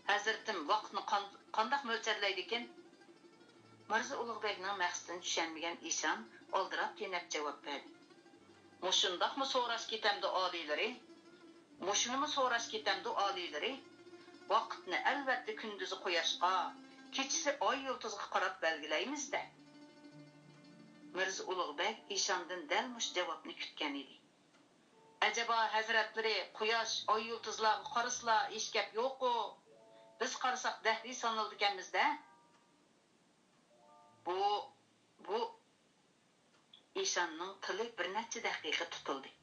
ھەزرىتىم ۋاقىتنى قان-، قانداق مۆلچەرلەيدىكىن؟ مىرزا ئۇلۇغ بەگنىڭ مەقسىتىنى چۈشەنمىگەن ئىشان ئالدىراپ-تېنەپ جاۋاب بەردى. مۇشۇنداقمۇ سوراش كېتەمدۇ ئالىيلىرى؟ مۇشۇنىمۇ سوراش كېتەمدۇ ئالىيلىرى؟ ۋاقىتنى ئەلۋەتتە كۈندۈزى قۇياشقا، كېچىسى ئاي يۇلتۇزغا قاراپ بەلگىلەيمىز-دە. مىرزا ئۇلۇغ بەگ ئىشاندىن دەل مۇشۇ جاۋابنى كۈتكەن ئىدى. ئەجەبا ھەزرەتلىرى قۇياش، ئاي يۇلتۇزلارغا قارىسىلا ھېچ گەپ يوققۇ، بىز قارىساق دەھرىي سانىلىدىكەنمىز-دە؟ بۇ، بۇ ئىشاننىڭ تىلى بىر نەچچە دەقىقە تۇتۇلدى.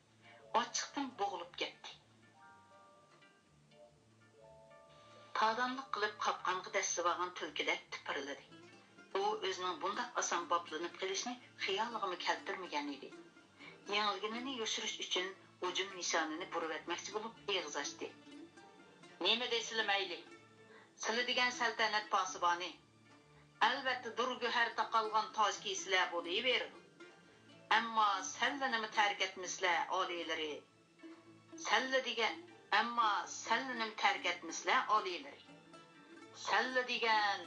ئاچچىقتىن بوغۇلۇپ كەتتى. تادانلىق قىلىپ قاپقانغا دەسسىۋالغان تۈلكىدەك تىپىرلىدى. ئۇ ئۆزىنىڭ بۇنداق ئاسان باپلىنىپ قېلىشىنى خىيالىغىمۇ كەلتۈرمىگەن ئىدى. يېڭىلگىنىنى يوشۇرۇش ئۈچۈن ھۇجۇم نىشانىنى بۇرۇۋەتمەكچى بولۇپ ئېغىز ئاچتى. نېمە دەيسىلە مەيلى. سىلە دېگەن سەلتەنەت پاسىبانى. ئەلۋەتتە، دۇر-گۆھەر تاقالغان تاج كىيسىلە بولۇۋېرىدۇ. ئەمما سەللىنىمۇ تەرك ئەتمىسىلە، ئالىيلىرى. سەللە دېگەن، ئەمما سەللىنىمۇ تەرك ئەتمىسىلە، ئالىيلىرى. سەللە دېگەن.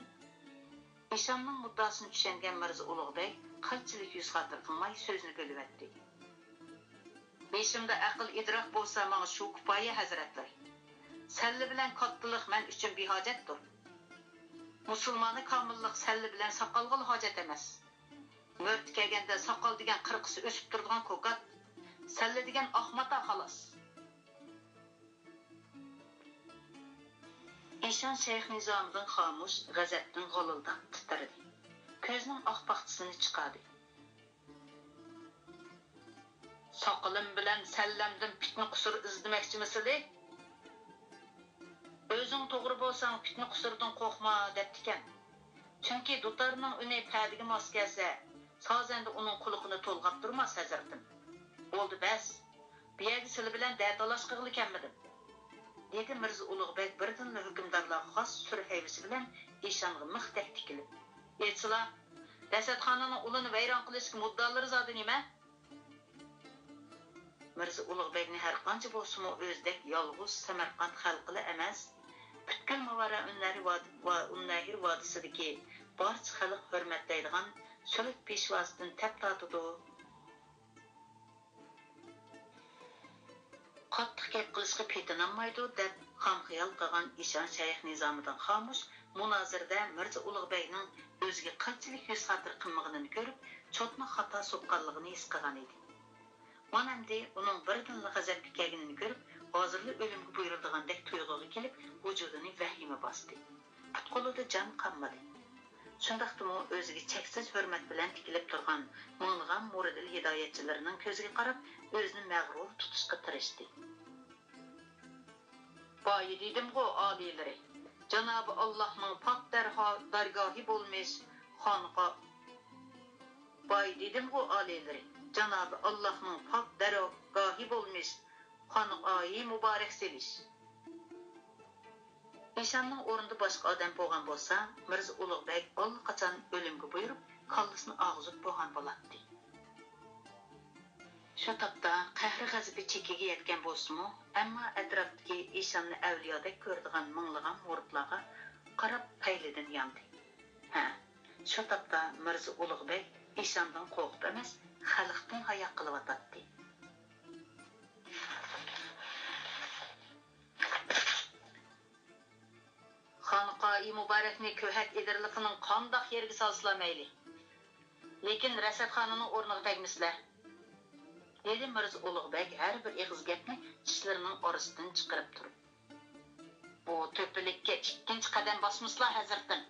ئىشاننىڭ مۇددىئاسىنى چۈشەنگەن مىرزا ئۇلۇغ بەگ قىلچىلىك يۈز-خاتىرە قىلماي سۆزىنى بۆلۈۋەتتى. بېشىمدا ئەقىل-ئىدراك بولسا، ماڭا شۇ كۇپايە، ھەزرەتلىرى. سەللە بىلەن كاتتىلىق مەن ئۈچۈن بىھاجەتتۇر. مۇسۇلمانە كامىللىق سەللە بىلەن ساقالغىلا ھاجەت ئەمەس. مۆرىتى كەلگەندە ساقال دېگەن قىرقىسى ئۆسۈپ تۇرىدىغان كوكات، سەللە دېگەن ئاق ماتا، خالاس. ئىشان شەيخ نىزامىدىن خامۇش، غەزەپتىن غۇلۇلداپ تىترىدى. كۆزىنىڭ ئاق پاختىسىنى چىقاردى. ساقىلىم بىلەن سەللەمدىن پىتنە-قۇسۇر ئىزدىمەكچىمىسىلى؟ ئۆزۈڭ توغرا بولساڭ، پىتنە-قۇسۇردىن قورقما، دەپتىكەن. چۈنكى دۇتارنىڭ ئۈنى پەدىگە ماس كەلسە، سازەندە ئۇنىڭ قۇلىقىنى تولغاپ تۇرماس، ھەزرىتىم. بولدى، بەس. بۇ يەرگە سىلە بىلەن دەتالاش قىغىلى كەلمىدىم، دېدى مىرزا ئۇلۇغ بەگ بىردىنلا ھۆكۈمدارلارغا خاس سۈر ھەيۋىسى بىلەن ئىشانغا مىختەك تىكىلىپ. ئېيتسىلا، رەسەتخانىنىڭ ئۇلىنى ۋەيران قىلىشتىكى مۇددىئالىرى زادى نېمە؟ مىرزا ئۇلۇغ بەگنى ھەرقانچە بولسىمۇ ئۆزىدەك يالغۇز سەمەرقانت خەلقىلا ئەمەس، پۈتكۈل ماۋارا ئۇننەھر ۋادى-، ۋا-، ئۇننەھر ۋادىسىدىكى بارچە خەلق ھۆرمەتلەيدىغان سۈلۈك پېشۋاسىدىن تەپ تارتىدۇ. قاتتىق گەپ قىلىشقا پېتىنالمايدۇ، دەپ خام خىيال قىلغان ئىشان شەيخ نىزامىدىن خامۇش مۇنازىرىدە مىرزا ئۇلۇغ بەگنىڭ ئۆزىگە قىلچىلىك يۈز خاتىرە قىلمىغىنىنى كۆرۈپ، چوتنىغا خاتا سوققانلىقىنى ھېس قىلغان ئىدى. مانا ئەمدى ئۇنىڭ بىردىنلا غەزەپكە كەلگىنىنى كۆرۈپ، ھازىرلا ئۆلۈمگە بۇيرۇلىدىغاندەك تۇيغۇغا كېلىپ، ۋۇجۇدىنى ۋەھىمە باستى. پۇت-قولىدا جان قالمىدى. شۇنداقتىمۇ ئۆزىگە چەكسىز ھۆرمەت بىلەن تىكىلىپ تۇرغان مىڭلىغان مۇرىدىل ھىدايەتچىلىرىنىڭ كۆزىگە قاراپ، ئۆزىنى مەغرۇر تۇتۇشقا تىرىشتى. بايا دېدىمغۇ، ئالىيلىرى، جانابى ئاللاھنىڭ پاك دەرھا-، دەرگاھى بولمىش خانىقا-، باي دېدىمغۇ ئالىيلىرى، جانابى ئاللاھنىڭ پاك دەرگاھى بولمىش خانقاھى مۇبارەك سېلىش. ئىشاننىڭ ئورنىدا باشقا ئادەم بولغان بولسا، مىرزا ئۇلۇغ بەگ ئاللىقاچان ئۆلۈمگە بۇيرۇپ، كاللىسىنى ئاغزۇپ بولغان بولاتتى. شۇ تاپتا قەھرى-غەزىپى چېكىگە يەتكەن بولسىمۇ، ئەمما ئەتراپتىكى ئىشاننى ئەۋلىيادەك كۆرىدىغان مىڭلىغان مۇرىتلارغا قاراپ پەيلىدىن ياندى. ھە، شۇ تاپتا مىرزا ئۇلۇغ بەگ ئىشاندىن قورقۇپ ئەمەس، خەلقتىن ھايا قىلىۋاتاتتى. خانقاھى مۇبارەكنى كۆھەك ئېدىرلىقىنىڭ قانداق يېرىگە سالسىلا مەيلى، لېكىن رەسەتخانىنىڭ ئورنىغا تەگمىسىلە، دېدى مىرزا ئۇلۇغ بەگ ھەر بىر ئېغىز گەپنى چىشلىرىنىڭ ئارىسىدىن چىقىرىپ تۇرۇپ. بۇ تۆپىلىككە ئىككىنچى قەدەم باسمىسىلا، ھەزرىتىم!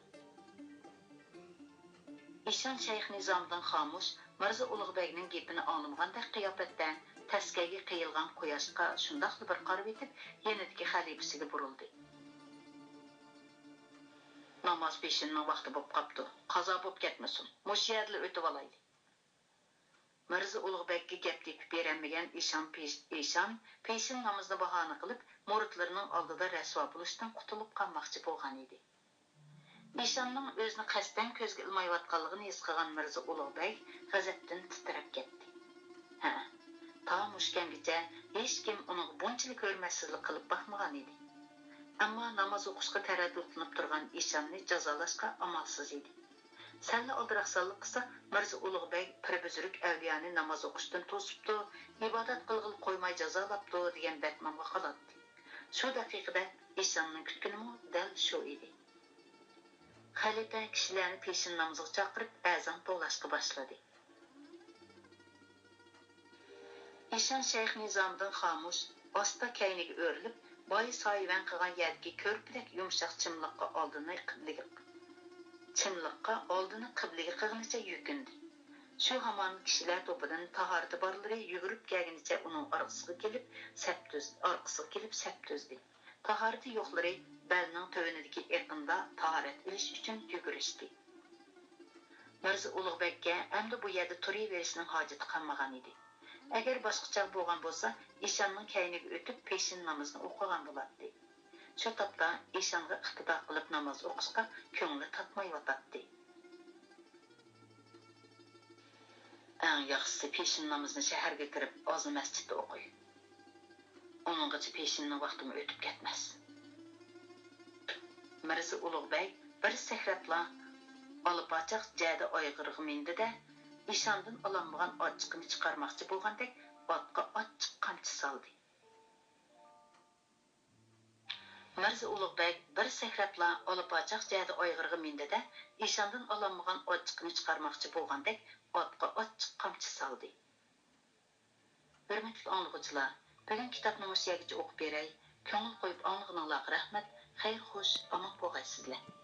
ئىشان شەيخ نىزامىدىن خامۇش مىرزا ئۇلۇغ بەگنىڭ گېپىنى ئاڭلىمىغاندەك قىياپەتتە تەسكەگە قېيىلغان قۇياشقا شۇنداقلا بىر قارىۋېتىپ، يېنىدىكى خەلىپىسىگە بۇرۇلدى. ناماز پېشىننىڭ ۋاقتى بوپ قاپتۇ. قازا بوپ كەتمىسۇن. مۇشۇ يەردىلا ئۆتۈۋالايلى. مىرزا ئۇلۇغ بەگكە گەپ تېپىپ بېرەلمىگەن ئىشان پېش-، ئىشان پېشىن نامىزىنى باھانە قىلىپ، مۇرىتلىرىنىڭ ئالدىدا رەسۋا بولۇشتىن قۇتۇلۇپ قالماقچى بولغان ئىدى. ئىشاننىڭ ئۆزىنى قەستەن كۆزگە ئىلمايۋاتقانلىقىنى ھېس قىلغان مىرزا ئۇلۇغ بەگ غەزەپتىن تىترەپ كەتتى. ھە، تا مۇشۇ كەمگىچە ھېچكىم ئۇنىڭغا بۇنچىلىك ھۆرمەتسىزلىك قىلىپ باقمىغان ئىدى. ئەمما ناماز ئوقۇشقا تەرەددۇتلىنىپ تۇرغان ئىشاننى جازالاشقا ئامالسىز ئىدى. سەللا ئالدىراقسانلىق قىلسا، مىرزا ئۇلۇغ بەگ پىر بۈزرۈك ئەۋلىيانى ناماز ئوقۇشتىن توسۇپتۇ، ئىبادەت قىلغىلى قويماي جازالاپتۇ، دېگەن بەتنامغا قالاتتى. شۇ دەقىقىدە ئىشاننىڭ كۈتكىنىمۇ دەل شۇ ئىدى. خەلىپە كىشىلەرنى پېشىن نامىزىغا چاقىرىپ، ئەزان توۋلاشقا باشلىدى. ئىشان شەيخ نىزامىدىن خامۇش ئاستا كەينىگە ئۆرۈلۈپ، بايا سايىۋەن قىلغان يەردىكى كۆرپىدەك يۇمشاق چىملىققا ئالدىنى قىبلىگە، چىملىققا ئالدىنى قىبلىگە قىلغىنىچە يۈكۈندى. شۇ ھامان كىشىلەر توپىدىن تاھارىتى بارلىرى يۈگۈرۈپ كەلگىنىچە ئۇنىڭ ئارقىسىغا كېلىپ سەپ تۈز-، ئارقىسىغا كېلىپ سەپ تۈزدى. تاھارىتى يوقلىرى بەلنىڭ تۆۋىنىدىكى ئېقىندا تاھارەت ئېلىش ئۈچۈن يۈگۈرۈشتى. مىرزا ئۇلۇغ بەگكە ئەمدى بۇ يەردە تۇرۇۋېرىشنىڭ ھاجىتى قالمىغان ئىدى. ئەگەر باشقا چاغ بولغان بولسا، ئىشاننىڭ كەينىگە ئۆتۈپ پېشىن نامىزىنى ئوقۇغان بولاتتى. شۇ تاپتا ئىشانغا ئىقتىدا قىلىپ ناماز ئوقۇشقا كۆڭلى تارتمايۋاتاتتى. ئەڭ ياخشىسى پېشىن نامىزىنى شەھەرگە كىرىپ ئازان مەسچىتتە ئوقۇي. ئۇنىڭغىچە پېشىننىڭ ۋاقتىمۇ ئۆتۈپ كەتمەس. مىرزا ئۇلۇغ بەگ بىر سەكرەپلا ئالا پاچاق جەدە ئايغىرىغا مىندى-دە، ئىشاندىن ئالالمىغان ئاچچىقىنى چىقارماقچى بولغاندەك ئاتقا ئاچچىق قامچا سالدى. مىرزا ئۇلۇغ بەگ بىر سەكرەپلا ئالا پاچاق جەدە ئايغىرىغا مىندى-دە، ئىشاندىن ئالالمىغان ئاچچىقىنى چىقارماقچى بولغاندەك ئاتقا ئاچچىق قامچا سالدى. ھۆرمەتلىك ئاڭلىغۇچىلار، بۈگۈنكى كىتابنى مۇشۇ يەرگىچە ئوقۇپ بېرەي. كۆڭۈل قويۇپ ئاڭلىغىنىڭلارغا رەھمەت. خەير خوش، ئامان بولغايسىزلەر.